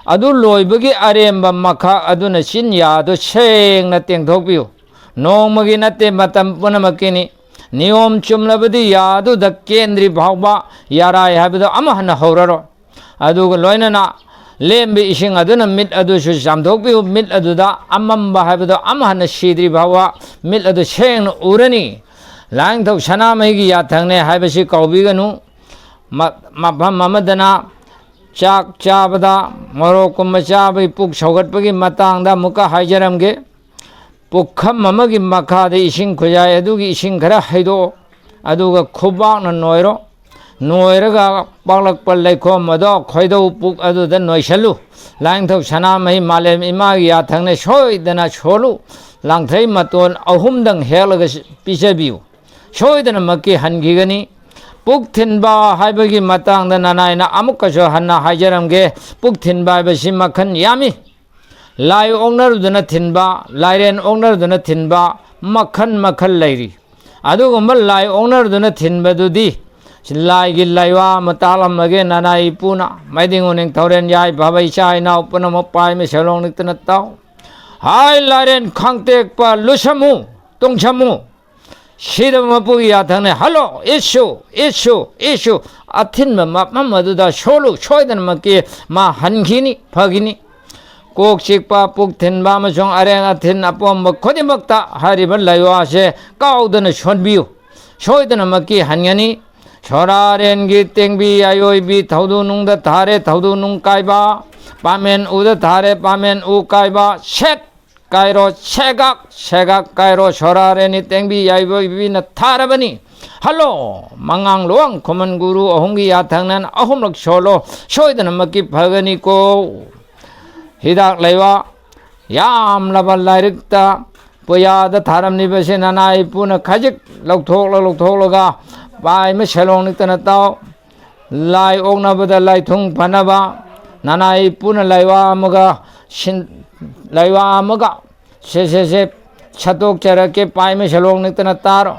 ꯑꯗꯨ ꯂꯣꯏꯕꯒꯤ ꯑꯔꯦꯝꯕ ꯃꯈꯥ ꯑꯗꯨꯅ ꯆꯤꯟ ꯌꯥꯗꯨ ꯁꯦꯡꯅ ꯇꯦꯡꯊꯣꯛꯄꯤꯌꯨ꯫ ꯅꯣꯡꯃꯒꯤ ꯅꯠꯇꯦ, ꯃꯇꯝ ꯄꯨꯝꯅꯃꯛꯀꯤꯅꯤ꯫ ꯅꯤꯌꯣꯝ ꯆꯨꯝꯂꯕꯗꯤ ꯌꯥꯗꯨꯗ ꯀꯦꯟꯗ꯭ꯔꯤ ꯐꯥꯎꯕ ꯌꯥꯔꯥꯏ ꯍꯥꯏꯕꯗꯣ ꯑꯃ ꯍꯟꯅ ꯍꯧꯔꯔꯣꯏ꯫ ꯑꯗꯨꯒ ꯂꯣꯏꯅꯅ ꯂꯦꯝꯕ ꯏꯁꯤꯡ ꯑꯗꯨꯅ ꯃꯤꯠ ꯑꯗꯨꯁꯨ ꯆꯥꯝꯊꯣꯛꯄꯤꯌꯨ꯫ ꯃꯤꯠ ꯑꯗꯨꯗ ꯑꯃꯝꯕ ꯍꯥꯏꯕꯗꯣ ꯑꯃ ꯍꯟꯅ ꯁꯤꯗ꯭ꯔꯤ ꯐꯥꯎꯕ ꯃꯤꯠ ꯑꯗꯨ ꯁꯦꯡꯅ ꯎꯔꯅꯤ꯫ ꯂꯥꯏꯅꯤꯡꯊꯧ ꯁꯅꯥꯃꯍꯤꯒꯤ ꯌꯥꯊꯪꯅꯦ ꯍꯥꯏꯕꯁꯤ ꯀꯥꯎꯕꯤꯒꯅꯨ꯫ ꯃ-, ꯃꯐꯝ ꯑꯃꯗꯅ ꯆꯥꯛ ꯆꯥꯕꯗ ꯃꯣꯔꯣꯛꯀꯨꯝꯕ ꯆꯥꯕꯒꯤ ꯄꯨꯛ ꯁꯧꯒꯠꯄꯒꯤ ꯃꯇꯥꯡꯗ ꯑꯃꯨꯛꯀ ꯍꯥꯏꯖꯔꯝꯒꯦ꯫ ꯄꯨꯈꯝ ꯑꯃꯒꯤ ꯃꯈꯥꯗ ꯏꯁꯤꯡ ꯈꯨꯖꯥꯏ ꯑꯗꯨꯒꯤ ꯏꯁꯤꯡ ꯈꯔ ꯍꯩꯗꯣꯛꯑꯣ, ꯑꯗꯨꯒ ꯈꯨꯕꯥꯛꯅ ꯅꯣꯏꯔꯣ꯫ ꯅꯣꯏꯔꯒ ꯄꯥꯛꯂꯛꯄ ꯂꯩꯈꯣꯝ ꯑꯗꯣ ꯈꯣꯏꯗꯧ ꯄꯨꯛ ꯑꯗꯨꯗ ꯅꯣꯏꯁꯜꯂꯨ꯫ ꯂꯥꯏꯅꯤꯡꯊꯧ ꯁꯅꯥꯃꯍꯤ ꯃꯥꯂꯦꯝ ꯏꯃꯥꯒꯤ ꯌꯥꯊꯪꯅ ꯁꯣꯏꯗꯅ ꯁꯣꯜꯂꯨ꯫ ꯂꯥꯡꯊ꯭ꯔꯩ ꯃꯇꯣꯟ ꯑꯍꯨꯝꯗꯪ ꯍꯦꯛꯂꯒ ꯄꯤꯖꯕꯤꯌꯨ꯫ ꯁꯣꯏꯗꯅꯃꯛꯀꯤ ꯍꯟꯈꯤꯒꯅꯤ꯫ ꯄꯨꯛ ꯊꯤꯟꯕ ꯍꯥꯏꯕꯒꯤ ꯃꯇꯥꯡꯗ ꯅꯅꯥꯏꯅ ꯑꯃꯨꯛꯀꯁꯨ ꯍꯟꯅ ꯍꯥꯏꯖꯔꯝꯒꯦ꯫ ꯄꯨꯛ ꯊꯤꯟꯕ ꯍꯥꯏꯕꯁꯤ ꯃꯈꯜ ꯌꯥꯝꯃꯤ꯫ ꯂꯥꯏ ꯑꯣꯛꯅꯔꯨꯗꯨꯅ ꯊꯤꯟꯕ, ꯂꯥꯏꯔꯦꯟ ꯑꯣꯛꯅꯔꯨꯗꯨꯅ ꯊꯤꯟꯕ, ꯃꯈꯜ ꯃꯈꯜ ꯂꯩꯔꯤ꯫ ꯑꯗꯨꯒꯨꯝꯕ ꯂꯥꯏ ꯑꯣꯛꯅꯔꯨꯗꯨꯅ ꯊꯤꯟꯕꯗꯨꯗꯤ ꯂꯥꯏꯒꯤ ꯂꯥꯏꯋꯥ ꯑꯃ ꯇꯥꯛꯂꯝꯃꯒꯦ꯫ ꯅꯅꯥꯏ ꯏꯄꯨꯅ ꯃꯥꯏꯗꯤꯡ ꯎꯅꯤꯡ ꯊꯧꯔꯦꯟ ꯌꯥꯏꯐꯕ ꯏꯆꯥ ꯏꯅꯥꯎ ꯄꯨꯝꯅꯃꯛ ꯄꯥꯏ ꯃꯁꯦꯜ ꯅꯤꯛꯇꯅ ꯇꯥꯎ꯫ ꯍꯥꯏ ꯂꯥꯏꯔꯦꯟ ꯈꯥꯡꯇꯦꯛꯄ ꯂꯨꯁꯝꯃꯨ, ꯇꯣꯡꯁꯝꯃꯨ꯫ ꯁꯤꯗꯕ ꯃꯄꯨꯒꯤ ꯌꯥꯊꯪꯅꯦ꯫ ꯍꯜꯂꯣ, ꯏꯁꯨ, ꯏꯁꯨ, ꯏꯁꯨ꯫ ꯑꯊꯤꯟꯕ ꯃꯐꯝ ꯑꯗꯨꯗ ꯁꯣꯜꯂꯨ, ꯁꯣꯏꯗꯅꯃꯛꯀꯤ ꯃꯥ ꯍꯟꯈꯤꯅꯤ, ꯐꯈꯤꯅꯤ꯫ ꯀꯣꯛ ꯆꯤꯛꯄ, ꯄꯨꯛ ꯊꯤꯟꯕ ꯑꯃꯁꯨꯡ ꯑꯔꯦꯡ ꯑꯊꯤꯟ ꯑꯄꯣꯝꯕ ꯈꯨꯗꯤꯡꯃꯛꯇ ꯍꯥꯏꯔꯤꯕ ꯂꯥꯏꯋꯥꯁꯦ ꯀꯥꯎꯗꯅ ꯁꯣꯟꯕꯤꯌꯨ, ꯁꯣꯏꯗꯅꯃꯛꯀꯤ ꯍꯟꯒꯅꯤ꯫ ꯁꯣꯔꯥꯔꯦꯟꯒꯤ ꯇꯦꯡꯕꯤ, ꯑꯌꯣꯏꯕꯤ ꯊꯧꯗꯨ ꯅꯨꯡꯗ ꯊꯥꯔꯦ, ꯊꯧꯗꯨ ꯅꯨꯡ ꯀꯥꯏꯕ, ꯄꯥꯃꯦꯟ ꯎꯗ ꯊꯥꯔꯦ, ꯄꯥꯃꯦꯟ ꯎ ꯀꯥꯏꯕ, ꯁꯦꯠ ꯀꯥꯏꯔꯣ, ꯁꯦꯒꯥꯛ, ꯁꯦꯒꯥꯛ ꯀꯥꯏꯔꯣ, ꯁꯣꯔꯥꯔꯦꯟꯅꯤ ꯇꯦꯡꯕꯤ ꯌꯥꯏꯕꯣꯏꯕꯤꯅ ꯊꯥꯔꯕꯅꯤ꯫ ꯍꯜꯂꯣ, ꯃꯉꯥꯡ ꯂꯨꯋꯥꯡ ꯈꯨꯃꯟ ꯒꯨꯔꯨ ꯑꯍꯨꯝꯒꯤ ꯌꯥꯊꯪꯅꯅ ꯑꯍꯨꯝꯂꯛ ꯁꯣꯜꯂꯣ, ꯁꯣꯏꯗꯅꯃꯛꯀꯤ ꯐꯒꯅꯤꯀꯣ꯫ ꯍꯤꯗꯥꯛ ꯂꯩꯕ ꯌꯥꯝꯂꯕ ꯂꯥꯏꯔꯤꯛꯇ ꯄꯨꯌꯥꯗ ꯊꯥꯔꯝꯂꯤꯕꯁꯤ ꯅꯅꯥꯏ ꯏꯄꯨꯅ ꯈꯖꯤꯛ ꯂꯧꯊꯣꯛꯂ ꯂꯧꯊꯣꯛꯂꯒ ꯄꯥꯏꯃ ꯁꯦꯂꯣꯡ ꯅꯤꯛꯇꯅ ꯇꯥꯎ꯫ ꯂꯥꯏ ꯑꯣꯛꯅꯕꯗ ꯂꯥꯏꯊꯨꯡ ꯐꯅꯕ ꯅꯅꯥꯏ ꯏꯄꯨꯅ ꯂꯥꯏꯋꯥ ꯑꯃꯒ ꯁꯤꯟ-, ꯂꯥꯏꯋꯥ ꯑꯃꯒ ꯁꯦ, ꯁꯦ, ꯁꯦ, ꯁꯠꯇꯣꯛꯆꯔꯛꯀꯦ, ꯄꯥꯏꯃ ꯁꯦꯂꯣꯡ ꯅꯤꯛꯇꯅ ꯇꯥꯔꯣ꯫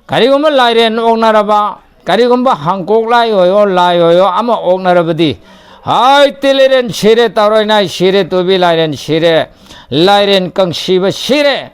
ꯀꯔꯤꯒꯨꯝꯕ ꯂꯥꯏꯔꯦꯟ ꯑꯣꯛꯅꯔꯕ, ꯀꯔꯤꯒꯨꯝꯕ ꯍꯪꯀꯣꯛ ꯂꯥꯏ ꯑꯣꯏꯌꯣ, ꯂꯥꯏ ꯑꯣꯏꯌꯣ, ꯑꯃ ꯑꯣꯛꯅꯔꯕꯗꯤ, ꯍꯥꯏ ꯇꯤꯂꯦꯔꯦꯟ ꯁꯤꯔꯦ, ꯇꯧꯔꯣꯏ ꯅꯥꯏ ꯁꯤꯔꯦ, ꯇꯨꯕꯤ ꯂꯥꯏꯔꯦꯟ ꯁꯤꯔꯦ, ꯂꯥꯏꯔꯦꯟ ꯀꯪꯁꯤꯕ ꯁꯤꯔꯦ꯫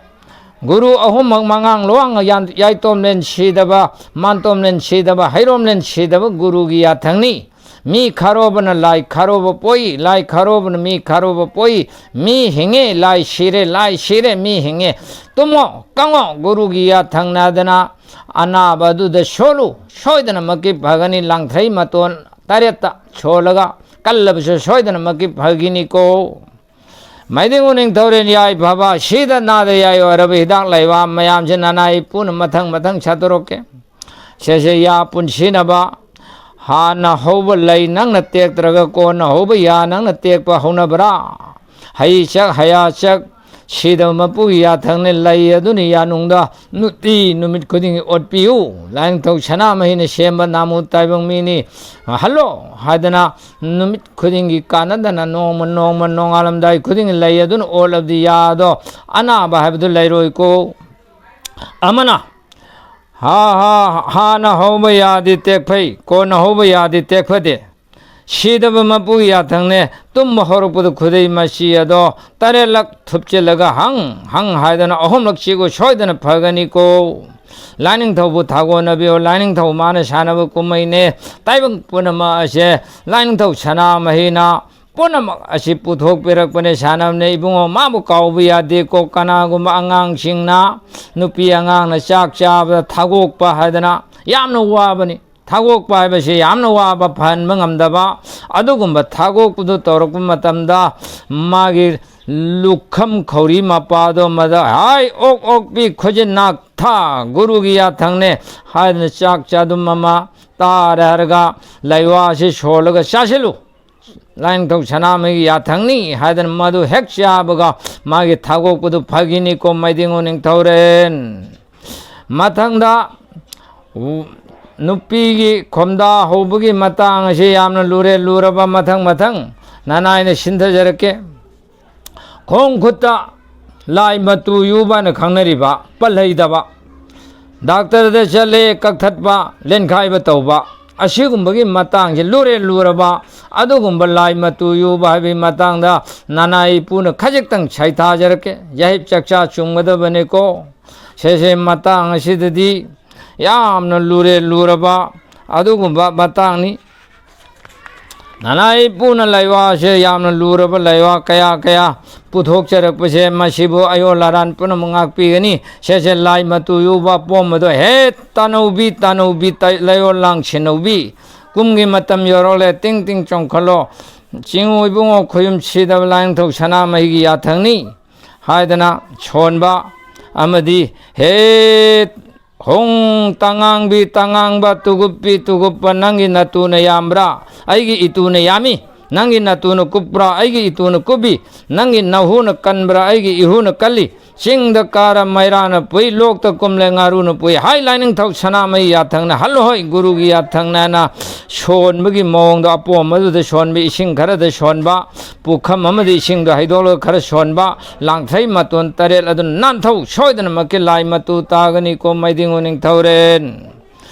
ꯒꯨꯔꯨ ꯑꯍꯨꯝꯃꯛ ꯃꯉꯥꯡ ꯂꯨꯋꯥꯡ ꯌꯥꯟ-, ꯌꯥꯏꯇꯣꯝꯂꯦꯟ ꯁꯤꯗꯕ, ꯃꯥꯟꯇꯣꯝꯂꯦꯟ ꯁꯤꯗꯕ, ꯍꯩꯔꯣꯝꯂꯦꯟ ꯁꯤꯗꯕ ꯒꯨꯔꯨꯒꯤ ꯌꯥꯊꯪꯅꯤ꯫ ꯃꯤ ꯈꯥꯔꯣꯕꯅ ꯂꯥꯏ ꯈꯥꯔꯣꯕ ꯄꯣꯛꯏ, ꯂꯥꯏ ꯈꯥꯔꯣꯕꯅ ꯃꯤ ꯈꯥꯔꯣꯕ ꯄꯣꯛꯏ꯫ ꯃꯤ ꯍꯤꯡꯉꯦ, ꯂꯥꯏ ꯁꯤꯔꯦ, ꯂꯥꯏ ꯁꯤꯔꯦ, ꯃꯤ ꯍꯤꯡꯉꯦ꯫ ꯇꯨꯝꯃꯣ, ꯀꯪꯉꯣ, ꯒꯨꯔꯨꯒꯤ ꯌꯥꯊꯪꯅꯗꯅ ꯑꯅꯥꯕ ꯑꯗꯨꯗ ꯁꯣꯜꯂꯨ, ꯁꯣꯏꯗꯅꯃꯛꯀꯤ ꯐꯒꯅꯤ꯫ ꯂꯥꯡꯊ꯭ꯔꯩ ꯃꯇꯣꯟ ꯇꯔꯦꯠꯇ ꯁꯣꯜꯂꯒ ꯀꯜꯂꯕꯁꯨ ꯁꯣꯏꯗꯅꯃꯛꯀꯤ ꯐꯒꯤꯅꯤꯀꯣ꯫ ꯃꯥꯏꯗꯤꯡ ꯎꯅꯤꯡꯊꯧꯔꯦꯜ ꯌꯥꯏꯐꯕ, ꯁꯤꯗ ꯅꯥꯗ ꯌꯥꯏ ꯑꯣꯏꯔꯕ ꯍꯤꯗꯥꯛ ꯂꯩꯕ ꯃꯌꯥꯝꯁꯦ ꯅꯅꯥꯏ ꯄꯨꯅ ꯃꯊꯪ ꯃꯊꯪ ꯁꯥꯠꯇꯣꯔꯛꯀꯦ꯫ ꯁꯦꯁꯦ ꯌꯥ ꯄꯨꯟꯁꯤꯅꯕ, ꯍꯥꯟꯅ ꯍꯧꯕ ꯂꯩ ꯅꯪꯅ ꯇꯦꯛꯇ꯭ꯔꯒ ꯀꯣꯟꯅ ꯍꯧꯕ ꯌꯥ ꯅꯪꯅ ꯇꯦꯛꯄ ꯍꯧꯅꯕ꯭ꯔꯥ? ꯍꯩ ꯆꯛ ꯍꯌꯥ ꯆꯛ, ꯁꯤꯗꯕ ꯃꯄꯨꯒꯤ ꯌꯥꯊꯪꯅ ꯂꯩ ꯑꯗꯨꯅ ꯌꯥꯅꯨꯡꯗ ꯅꯨꯡꯇꯤ ꯅꯨꯃꯤꯠ ꯈꯨꯗꯤꯡꯒꯤ ꯑꯣꯠꯄꯤꯌꯨ꯫ ꯂꯥꯏꯅꯤꯡꯊꯧ ꯁꯅꯥꯃꯍꯤꯅ ꯁꯦꯝꯕ ꯅꯥꯃꯨ ꯇꯥꯏꯕꯪ ꯃꯤꯅꯤ, ꯍꯜꯂꯣ ꯍꯥꯏꯗꯅ ꯅꯨꯃꯤꯠ ꯈꯨꯗꯤꯡꯒꯤ ꯀꯥꯟꯅꯗꯅ ꯅꯣꯡꯃ ꯅꯣꯡꯃ ꯅꯣꯡꯉꯥꯜꯂꯝꯗꯥꯏ ꯈꯨꯗꯤꯡꯒꯤ ꯂꯩ ꯑꯗꯨꯅ ꯑꯣꯠꯂꯕꯗꯤ ꯌꯥꯗꯣ ꯑꯅꯥꯕ ꯍꯥꯏꯕꯗꯨ ꯂꯩꯔꯣꯏꯀꯣ꯫ ꯑꯃꯅ ꯍꯥ ꯍꯥ ꯍꯥꯟꯅ ꯍꯧꯕ ꯌꯥꯗꯤ ꯇꯦꯛꯐꯩ, ꯀꯣꯟꯅ ꯍꯧꯕ ꯌꯥꯗꯤ ꯇꯦꯛꯐꯗꯦ꯫ ꯁꯤꯗꯕ ꯃꯄꯨꯒꯤ ꯌꯥꯊꯪꯅꯦ꯫ ꯇꯨꯝꯕ ꯍꯧꯔꯛꯄꯗ ꯈꯨꯗꯩ ꯃꯆꯤ ꯑꯗꯣ ꯇꯔꯦꯠꯂꯛ ꯊꯨꯞꯆꯤꯜꯂꯒ ꯍꯪ ꯍꯪ ꯍꯥꯏꯗꯅ ꯑꯍꯨꯝꯂꯛ ꯆꯤꯛꯎ, ꯁꯣꯏꯗꯅ ꯐꯒꯅꯤꯀꯣ꯫ ꯂꯥꯏꯅꯤꯡꯊꯧꯕꯨ ꯊꯥꯒꯣꯟꯅꯕꯤꯌꯨ꯫ ꯂꯥꯏꯅꯤꯡꯊꯧ ꯃꯥꯅ ꯁꯥꯟꯅꯕ ꯀꯨꯝꯍꯩꯅꯦ꯫ ꯇꯥꯏꯕꯪ ꯄꯨꯝꯅꯃꯛ ꯑꯁꯦ ꯂꯥꯏꯅꯤꯡꯊꯧ ꯁꯅꯥꯃꯍꯤꯅ ꯄꯨꯝꯅꯃꯛ ꯑꯁꯤ ꯄꯨꯊꯣꯛꯄꯤꯔꯛꯄꯅꯦ, ꯁꯥꯟꯅꯕꯅꯦ꯫ ꯏꯕꯨꯡꯉꯣ, ꯃꯥꯕꯨ ꯀꯥꯎꯕ ꯌꯥꯗꯦꯀꯣ꯫ ꯀꯅꯥꯒꯨꯝꯕ ꯑꯉꯥꯡꯁꯤꯡꯅ, ꯅꯨꯄꯤ ꯑꯉꯥꯡꯅ ꯆꯥꯛ ꯆꯥꯕꯗ ꯊꯥꯒꯣꯛꯄ ꯍꯥꯏꯗꯅ ꯌꯥꯝꯅ ꯋꯥꯕꯅꯤ꯫ ꯊꯥꯒꯣꯛꯄ ꯍꯥꯏꯕꯁꯤ ꯌꯥꯝꯅ ꯋꯥꯕ, ꯐꯍꯟꯕ ꯉꯝꯗꯕ꯫ ꯑꯗꯨꯒꯨꯝꯕ ꯊꯥꯒꯣꯛꯄꯗꯨ ꯇꯧꯔꯛꯄ ꯃꯇꯝꯗ ꯃꯥꯒꯤ ꯂꯨꯈꯝ ꯈꯧꯔꯤ ꯃꯄꯥꯗꯣ ꯃꯗ ꯍꯥꯏ ꯑꯣꯛ ꯑꯣꯛꯄꯤ ꯈꯨꯖꯤꯟ ꯅꯥꯛꯊ ꯒꯨꯔꯨꯒꯤ ꯌꯥꯊꯪꯅꯦ ꯍꯥꯏꯗꯅ ꯆꯥꯛ ꯆꯥꯗꯨꯝ ꯑꯃ ꯇꯥꯔꯦ ꯍꯥꯏꯔꯒ ꯂꯩꯋꯥꯁꯤ ꯁꯣꯜꯂꯒ ꯆꯥꯁꯤꯜꯂꯨ꯫ ꯂꯥꯏꯅꯤꯡꯊꯧ ꯁꯅꯥꯃꯍꯤꯒꯤ ꯌꯥꯊꯪꯅꯤ ꯍꯥꯏꯗꯅ ꯃꯗꯨ ꯍꯦꯛ ꯆꯥꯕꯒ ꯃꯥꯒꯤ ꯊꯥꯒꯣꯛꯄꯗꯨ ꯐꯈꯤꯅꯤꯀꯣ ꯃꯥꯏꯗꯤꯡꯉꯨ ꯅꯤꯡꯊꯧꯔꯦꯟ꯫ ꯃꯊꯪꯗ ꯎ-, ꯅꯨꯄꯤꯒꯤ ꯈꯣꯝꯗꯥ ꯍꯧꯕꯒꯤ ꯃꯇꯥꯡ ꯑꯁꯤ ꯌꯥꯝꯅ ꯂꯨꯔꯦ, ꯂꯨꯔꯕ ꯃꯊꯪ ꯃꯊꯪ ꯅꯅꯥꯏꯅ ꯁꯤꯟꯊꯖꯔꯛꯀꯦ꯫ ꯈꯣꯡ ꯈꯨꯠꯇ ꯂꯥꯏ ꯃꯇꯨ ꯌꯨꯕ ꯍꯥꯏꯅ ꯈꯪꯅꯔꯤꯕ ꯄꯜꯍꯩꯗꯕ, ꯗꯥꯛꯇꯔꯗ ꯆꯠꯂꯦ ꯀꯛꯊꯠꯄ, ꯂꯦꯟꯈꯥꯏꯕ ꯇꯧꯕ, ꯑꯁꯤꯒꯨꯝꯕꯒꯤ ꯃꯇꯥꯡꯁꯦ ꯂꯨꯔꯦ ꯂꯨꯔꯕ꯫ ꯑꯗꯨꯒꯨꯝꯕ ꯂꯥꯏ ꯃꯇꯨ ꯌꯨꯕ ꯍꯥꯏꯕꯒꯤ ꯃꯇꯥꯡꯗ ꯅꯅꯥꯏ ꯏꯄꯨꯅ ꯈꯖꯤꯛꯇꯪ ꯁꯩꯊꯥꯖꯔꯛꯀꯦ꯫ ꯌꯥꯍꯤꯞ ꯆꯥꯛꯆꯥ ꯆꯨꯝꯒꯗꯕꯅꯤꯀꯣ꯫ ꯁꯦꯁꯦ ꯃꯇꯥꯡ ꯑꯁꯤꯗꯗꯤ ꯌꯥꯝꯅ ꯂꯨꯔꯦ ꯂꯨꯔꯕ ꯑꯗꯨꯒꯨꯝꯕ ꯃꯇꯥꯡꯅꯤ꯫ ꯅꯅꯥꯏ ꯄꯨꯅ ꯂꯩꯋꯥꯁꯦ ꯌꯥꯝꯅ ꯂꯨꯔꯕ ꯂꯩꯋꯥ ꯀꯌꯥ ꯀꯌꯥ ꯄꯨꯊꯣꯛꯆꯔꯛꯄꯁꯦ, ꯃꯁꯤꯕꯨ ꯑꯌꯣꯜ ꯑꯔꯥꯟ ꯄꯨꯝꯅꯃꯛ ꯉꯥꯛꯄꯤꯒꯅꯤ꯫ ꯁꯦꯁꯦ ꯂꯥꯏ ꯃꯇꯨ ꯌꯨꯕ ꯑꯄꯣꯝꯕꯗꯣ ꯍꯦ ꯇꯥꯅꯧꯕꯤ, ꯇꯥꯅꯧꯕꯤ, ꯇꯩ-, ꯂꯩꯌꯣꯜ ꯂꯥꯡ ꯁꯦꯟꯅꯧꯕꯤ꯫ ꯀꯨꯝꯒꯤ ꯃꯇꯝ ꯌꯧꯔꯛꯂꯦ, ꯇꯤꯡ ꯇꯤꯡ ꯆꯣꯡꯈꯠꯂꯣ꯫ ꯆꯤꯡꯉꯨ ꯏꯕꯨꯡꯉꯣ ꯈꯣꯌꯨꯝ ꯁꯤꯗꯕ ꯂꯥꯏꯅꯤꯡꯊꯧ ꯁꯅꯥꯃꯍꯤꯒꯤ ꯌꯥꯊꯪꯅꯤ ꯍꯥꯏꯗꯅ ꯁꯣꯟꯕ ꯑꯃꯗꯤ ꯍꯦ ꯍꯣꯡ ꯇꯉꯥꯡꯕꯤ ꯇꯉꯥꯡꯕ ꯇꯨꯒꯨꯞꯄꯤ ꯇꯨꯒꯨꯞꯄ ꯅꯪꯒꯤ ꯅꯇꯨꯅ ꯌꯥꯝꯕ꯭ꯔꯥ? ꯑꯩꯒꯤ ꯏꯇꯨꯅ ꯌꯥꯝꯃꯤ꯫ ꯅꯪꯒꯤ ꯅꯇꯨꯅ ꯀꯨꯞꯄ꯭ꯔꯥ? ꯑꯩꯒꯤ ꯏꯇꯨꯅ ꯀꯨꯞꯄꯤ꯫ ꯅꯪꯒꯤ ꯅꯍꯨꯅ ꯀꯟꯕ꯭ꯔꯥ? ꯑꯩꯒꯤ ꯏꯍꯨꯅ ꯀꯜꯂꯤ꯫ ꯆꯤꯡꯗ ꯀꯥꯔ ꯃꯩꯔꯥꯅ ꯄꯨꯏ, ꯂꯣꯛꯇ ꯀꯨꯝꯂꯦ ꯉꯥꯔꯨꯅ ꯄꯨꯏ꯫ ꯍꯥꯏ ꯂꯥꯏꯅꯤꯡꯊꯧ ꯁꯅꯥꯃꯍꯤ ꯌꯥꯊꯪꯅ ꯍꯜꯂꯣ ꯍꯣꯏ ꯒꯨꯔꯨꯒꯤ ꯌꯥꯊꯪꯅ ꯍꯥꯏꯅ ꯁꯣꯟꯕꯒꯤ ꯃꯑꯣꯡꯗꯣ ꯑꯄꯣꯝꯕꯗꯨꯗ ꯁꯣꯟꯕ, ꯏꯁꯤꯡ ꯈꯔꯗ ꯁꯣꯟꯕ, ꯄꯨꯈꯝ ꯑꯃꯗ ꯏꯁꯤꯡꯗꯣ ꯍꯩꯗꯣꯛꯂꯒ ꯈꯔ ꯁꯣꯟꯕ, ꯂꯥꯡꯊ꯭ꯔꯩ ꯃꯇꯣꯟ ꯇꯔꯦꯠ ꯑꯗꯨꯅ ꯅꯥꯟꯊꯧ ꯁꯣꯏꯗꯅꯃꯛꯀꯤ ꯂꯥꯏ ꯃꯇꯨ ꯇꯥꯒꯅꯤꯀꯣ ꯃꯩꯗꯤꯡꯉꯨ ꯅꯤꯡꯊꯧꯔꯦꯟ꯫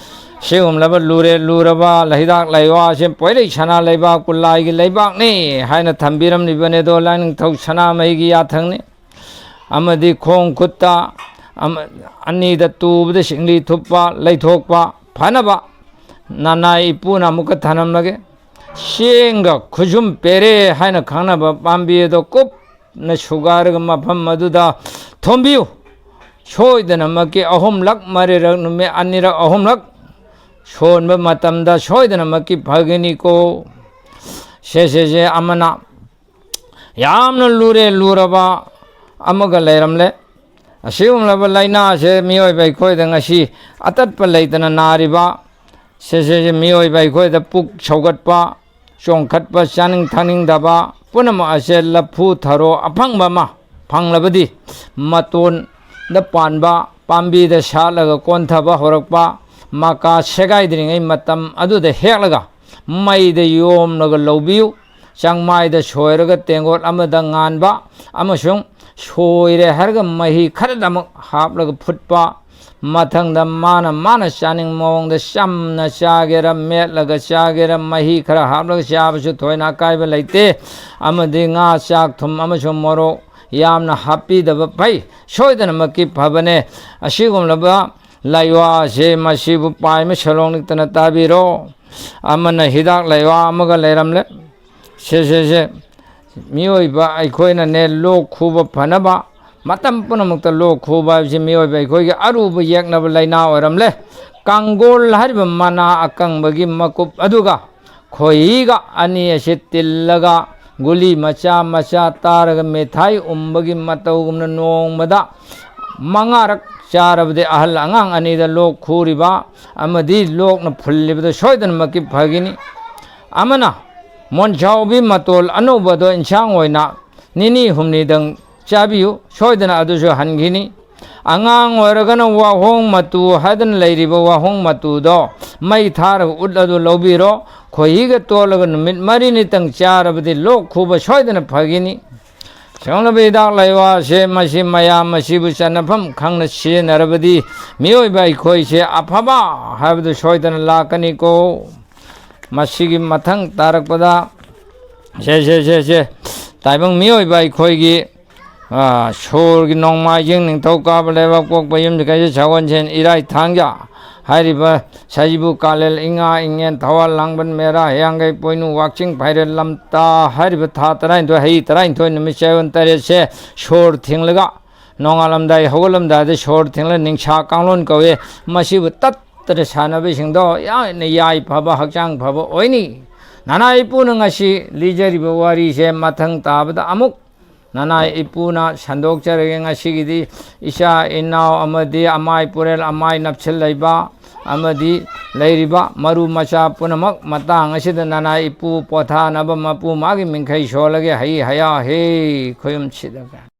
ꯁꯤꯒꯨꯝꯂꯕ ꯂꯨꯔꯦ ꯂꯨꯔꯕ ꯍꯤꯗꯥꯛ ꯂꯩꯋꯥꯁꯦ ꯄꯣꯏꯔꯩ ꯁꯅꯥ ꯂꯩꯕꯥꯛ ꯀꯨꯂꯥꯏꯒꯤ ꯂꯩꯕꯥꯛꯅꯤ ꯍꯥꯏꯅ ꯊꯝꯕꯤꯔꯝꯂꯤꯕꯅꯦ꯫ ꯑꯗꯣ ꯂꯥꯏꯅꯤꯡꯊꯧ ꯁꯅꯥꯃꯍꯤꯒꯤ ꯌꯥꯊꯪꯅꯤ꯫ ꯑꯃꯗꯤ ꯈꯣꯡ ꯈꯨꯠꯇ ꯑꯃ-, ꯑꯅꯤꯗ ꯇꯨꯕꯗ ꯁꯤꯡꯂꯤ ꯊꯨꯞꯄ, ꯂꯩꯊꯣꯛꯄ ꯐꯅꯕ ꯅꯅꯥꯏ ꯏꯄꯨꯅ ꯑꯃꯨꯛꯀ ꯊꯅꯝꯂꯒꯦ꯫ ꯆꯦꯡꯒ ꯈꯨꯖꯨꯝ ꯄꯦꯔꯦ ꯍꯥꯏꯅ ꯈꯪꯅꯕ ꯄꯥꯝꯕꯤ ꯑꯗꯣ ꯀꯨꯞꯅ ꯁꯨꯒꯥꯏꯔꯒ ꯃꯐꯝ ꯑꯗꯨꯗ ꯊꯣꯝꯕꯤꯌꯨ꯫ ꯁꯣꯏꯗꯅꯃꯛꯀꯤ ꯑꯍꯨꯝꯂꯛ, ꯃꯔꯤꯔꯛ, ꯅꯨꯃꯤꯠ ꯑꯅꯤꯔꯛ, ꯑꯍꯨꯝꯂꯛ ꯁꯣꯟꯕ ꯃꯇꯝꯗ ꯁꯣꯏꯗꯅꯃꯛꯀꯤ ꯐꯒꯅꯤꯀꯣ꯫ ꯁꯦ, ꯁꯦ, ꯁꯦ, ꯑꯃꯅ ꯌꯥꯝꯅ ꯂꯨꯔꯦ ꯂꯨꯔꯕ ꯑꯃꯒ ꯂꯩꯔꯝꯂꯦ꯫ ꯑꯁꯤꯒꯨꯝꯂꯕ ꯂꯥꯏꯅꯥꯁꯦ ꯃꯤꯑꯣꯏꯕ ꯑꯩꯈꯣꯏꯗ ꯉꯁꯤ ꯑꯇꯠꯄ ꯂꯩꯇꯅ ꯅꯥꯔꯤꯕ, ꯁꯤꯁꯦ ꯃꯤꯑꯣꯏꯕ ꯑꯩꯈꯣꯏꯗ ꯄꯨꯛ ꯁꯧꯒꯠꯄ, ꯆꯣꯡꯈꯠꯄ, ꯆꯥꯅꯤꯡ ꯊꯛꯅꯤꯡꯗꯕ ꯄꯨꯝꯅꯃꯛ ꯑꯁꯦ ꯂꯐꯨ ꯊꯔꯣ ꯑꯐꯪꯕ ꯑꯃ ꯐꯪꯂꯕꯗꯤ, ꯃꯇꯣꯟꯗ ꯄꯥꯟꯕ ꯄꯥꯝꯕꯤꯗ ꯁꯥꯠꯂꯒ ꯀꯣꯟꯊꯕ ꯍꯧꯔꯛꯄ, ꯃꯀꯥ ꯁꯦꯒꯥꯏꯗ꯭ꯔꯤꯉꯩ ꯃꯇꯝ ꯑꯗꯨꯗ ꯍꯦꯛꯂꯒ ꯃꯩꯗ ꯌꯣꯝꯂꯒ ꯂꯧꯕꯤꯌꯨ꯫ ꯆꯥꯡꯃꯥꯏꯗ ꯁꯣꯏꯔꯒ ꯇꯦꯡꯒꯣꯠ ꯑꯃꯗ ꯉꯥꯟꯕ ꯑꯃꯁꯨꯡ ꯁꯣꯏꯔꯦ ꯍꯥꯏꯔꯒ ꯃꯍꯤ ꯈꯔꯗꯃꯛ ꯍꯥꯞꯂꯒ ꯐꯨꯠꯄ꯫ ꯃꯊꯪꯗ ꯃꯥꯅ ꯃꯥꯅ ꯆꯥꯅꯤꯡ ꯃꯑꯣꯡꯗ ꯆꯝꯅ ꯆꯥꯒꯦꯔꯥ, ꯃꯦꯠꯂꯒ ꯆꯥꯒꯦꯔꯥ, ꯃꯍꯤ ꯈꯔ ꯍꯥꯞꯂꯒ ꯆꯥꯕꯁꯨ ꯊꯣꯏꯅ ꯑꯀꯥꯏꯕ ꯂꯩꯇꯦ꯫ ꯑꯃꯗꯤ ꯉꯥ, ꯆꯥꯛ, ꯊꯨꯝ ꯑꯃꯁꯨꯡ ꯃꯣꯔꯣꯛ ꯌꯥꯝꯅ ꯍꯥꯞꯄꯤꯗꯕ ꯐꯩ꯫ ꯁꯣꯏꯗꯅꯃꯛꯀꯤ ꯐꯕꯅꯦ꯫ ꯑꯁꯤꯒꯨꯝꯂꯕ ꯂꯥꯏꯋꯥꯁꯦ ꯃꯁꯤꯕꯨ ꯄꯥꯏꯃ ꯁꯣꯂꯣꯡ ꯅꯤꯛꯇꯅ ꯇꯥꯕꯤꯔꯣ꯫ ꯑꯃꯅ ꯍꯤꯗꯥꯛ ꯂꯥꯏꯋꯥ ꯑꯃꯒ ꯂꯩꯔꯝꯂꯦ꯫ ꯁꯦ, ꯁꯦ, ꯁꯦ꯫ ꯃꯤꯑꯣꯏꯕ ꯑꯩꯈꯣꯏꯅꯅꯦ ꯂꯣꯛ ꯈꯨꯕ ꯐꯅꯕ, ꯃꯇꯝ ꯄꯨꯝꯅꯃꯛꯇ ꯂꯣꯛ ꯈꯨꯕ ꯍꯥꯏꯕꯁꯤ ꯃꯤꯑꯣꯏꯕ ꯑꯩꯈꯣꯏꯒꯤ ꯑꯔꯨꯕ ꯌꯦꯛꯅꯕ ꯂꯥꯏꯅꯥ ꯑꯣꯏꯔꯝꯂꯦ꯫ ꯀꯥꯡꯒꯣꯜ ꯍꯥꯏꯔꯤꯕ ꯃꯅꯥ ꯑꯀꯪꯕꯒꯤ ꯃꯀꯨꯞ ꯑꯗꯨꯒ ꯈꯣꯏꯍꯤꯒ ꯑꯅꯤ ꯑꯁꯤ ꯇꯤꯜꯂꯒ ꯒꯨꯂꯤ ꯃꯆꯥ ꯃꯆꯥ ꯇꯥꯔꯒ ꯃꯤꯊꯥꯏ ꯎꯝꯕꯒꯤ ꯃꯇꯧꯒꯨꯝꯅ ꯅꯣꯡꯃꯗ ꯃꯉꯥꯔꯛ ꯆꯥꯔꯕꯗꯤ ꯑꯍꯜ ꯑꯉꯥꯡ ꯑꯅꯤꯗ ꯂꯣꯛ ꯈꯨꯔꯤꯕ ꯑꯃꯗꯤ ꯂꯣꯛꯅ ꯐꯨꯜꯂꯤꯕꯗꯨ ꯁꯣꯏꯗꯅꯃꯛꯀꯤ ꯐꯒꯅꯤ꯫ ꯑꯃꯅ ꯃꯣꯟꯖꯥꯎꯕꯤ ꯃꯇꯣꯜ ꯑꯅꯧꯕꯗꯣ ꯏꯟꯁꯥꯡ ꯑꯣꯏꯅ ꯅꯤꯅꯤ ꯍꯨꯝꯅꯤꯗꯪ ꯆꯥꯕꯤꯌꯨ, ꯁꯣꯏꯗꯅ ꯑꯗꯨꯁꯨ ꯍꯟꯈꯤꯅꯤ꯫ ꯑꯉꯥꯡ ꯑꯣꯏꯔꯒꯅ ꯋꯥꯍꯣꯡ ꯃꯇꯨ ꯍꯥꯏꯗꯅ ꯂꯩꯔꯤꯕ ꯋꯥꯍꯣꯡ ꯃꯇꯨꯗꯣ ꯃꯩ ꯊꯥꯔꯒ ꯎꯠ ꯑꯗꯨ ꯂꯧꯕꯤꯔꯣ꯫ ꯈꯣꯏꯍꯤꯒ ꯇꯣꯜꯂꯒ ꯅꯨꯃꯤꯠ ꯃꯔꯤꯅꯤꯇꯪ ꯆꯥꯔꯕꯗꯤ ꯂꯣꯛ ꯈꯨꯕ ꯁꯣꯏꯗꯅ ꯐꯒꯅꯤ꯫ ꯁꯤꯒꯨꯝꯂꯕ ꯍꯤꯗꯥꯛ ꯂꯥꯏꯋꯥꯁꯦ ꯃꯁꯤ ꯃꯌꯥꯝ ꯑꯁꯤꯕꯨ ꯆꯟꯅꯐꯝ ꯈꯪꯅ ꯁꯤꯖꯤꯟꯅꯔꯕꯗꯤ ꯃꯤꯑꯣꯏꯕ ꯑꯩꯈꯣꯏꯁꯦ ꯑꯐꯕ ꯍꯥꯏꯕꯗꯨ ꯁꯣꯏꯗꯅ ꯂꯥꯛꯀꯅꯤꯀꯣ꯫ ꯃꯁꯤꯒꯤ ꯃꯊꯪ ꯇꯥꯔꯛꯄꯗ ꯁꯦ, ꯁꯦ, ꯁꯦ, ꯁꯦ꯫ ꯇꯥꯏꯕꯪ ꯃꯤꯑꯣꯏꯕ ꯑꯩꯈꯣꯏꯒꯤ, ꯑ, ꯁꯣꯔꯒꯤ ꯅꯣꯡꯃꯥꯏꯖꯤꯡ, ꯅꯤꯡꯊꯧꯀꯥꯕ, ꯂꯩꯕꯥꯛꯄꯣꯛꯄ, ꯌꯨꯝꯁꯀꯩꯁ, ꯁꯒꯣꯜꯁꯦꯟ, ꯏꯔꯥꯏ, ꯊꯥꯡꯖ ꯍꯥꯏꯔꯤꯕ ꯁꯖꯤꯕꯨ, ꯀꯥꯂꯦꯜ, ꯏꯉꯥ, ꯏꯉꯦꯟ, ꯊꯥꯋꯜ, ꯂꯥꯡꯕꯟ, ꯃꯦꯔꯥ, ꯍꯤꯌꯥꯡꯒꯩ, ꯄꯣꯏꯅꯨ, ꯋꯥꯛꯆꯤꯡ, ꯐꯥꯏꯔꯦꯜ, ꯂꯝꯇꯥ ꯍꯥꯏꯔꯤꯕ ꯊꯥ ꯇꯔꯥꯅꯤꯊꯣꯏ, ꯍꯩ ꯇꯔꯥꯅꯤꯊꯣꯏ ꯅꯨꯃꯤꯠ ꯆꯌꯣꯜ ꯇꯔꯦꯠꯁꯦ ꯁꯣꯔ ꯊꯤꯡꯂꯒ ꯅꯣꯡꯉꯥꯜꯂꯝꯗꯥꯏ ꯍꯧꯒꯠꯂꯝꯗꯥꯏꯗ ꯁꯣꯔ ꯊꯤꯡꯂ ꯅꯤꯡꯁꯥ ꯀꯥꯡꯂꯣꯟ ꯀꯧꯏ꯫ ꯃꯁꯤꯕꯨ ꯇꯠꯇꯅ ꯁꯥꯟꯅꯕꯁꯤꯡꯗꯣ ꯌꯥꯝꯅ ꯌꯥꯏ ꯐꯕ, ꯍꯛꯆꯥꯡ ꯐꯕ ꯑꯣꯏꯅꯤ꯫ ꯅꯅꯥ ꯏꯄꯨꯅ ꯉꯁꯤ ꯂꯤꯖꯔꯤꯕ ꯋꯥꯔꯤꯁꯦ ꯃꯊꯪ ꯇꯥꯕꯗ ꯑꯃꯨꯛ ꯅꯅꯥ ꯏꯄꯨꯅ ꯁꯟꯗꯣꯛꯆꯔꯒꯦ꯫ ꯉꯁꯤꯒꯤꯗꯤ ꯏꯆꯥ ꯏꯅꯥꯎ ꯑꯃꯗꯤ ꯑꯃꯥꯏ ꯄꯨꯔꯦꯜ ꯑꯃꯥꯏ ꯅꯞꯁꯤꯜ ꯂꯩꯕ ꯑꯃꯗꯤ ꯂꯩꯔꯤꯕ ꯃꯔꯨ ꯃꯆꯥ ꯄꯨꯝꯅꯃꯛ ꯃꯇꯥꯡ ꯑꯁꯤꯗ ꯅꯅꯥ ꯏꯄꯨ ꯄꯣꯊꯥꯅꯕ ꯃꯄꯨ ꯃꯥꯒꯤ ꯃꯤꯡꯈꯩ ꯁꯣꯜꯂꯒꯦ꯫ ꯍꯩ ꯍꯌꯥ ꯍꯦ ꯈꯣꯏꯔꯨꯝꯁꯤꯗꯒ꯫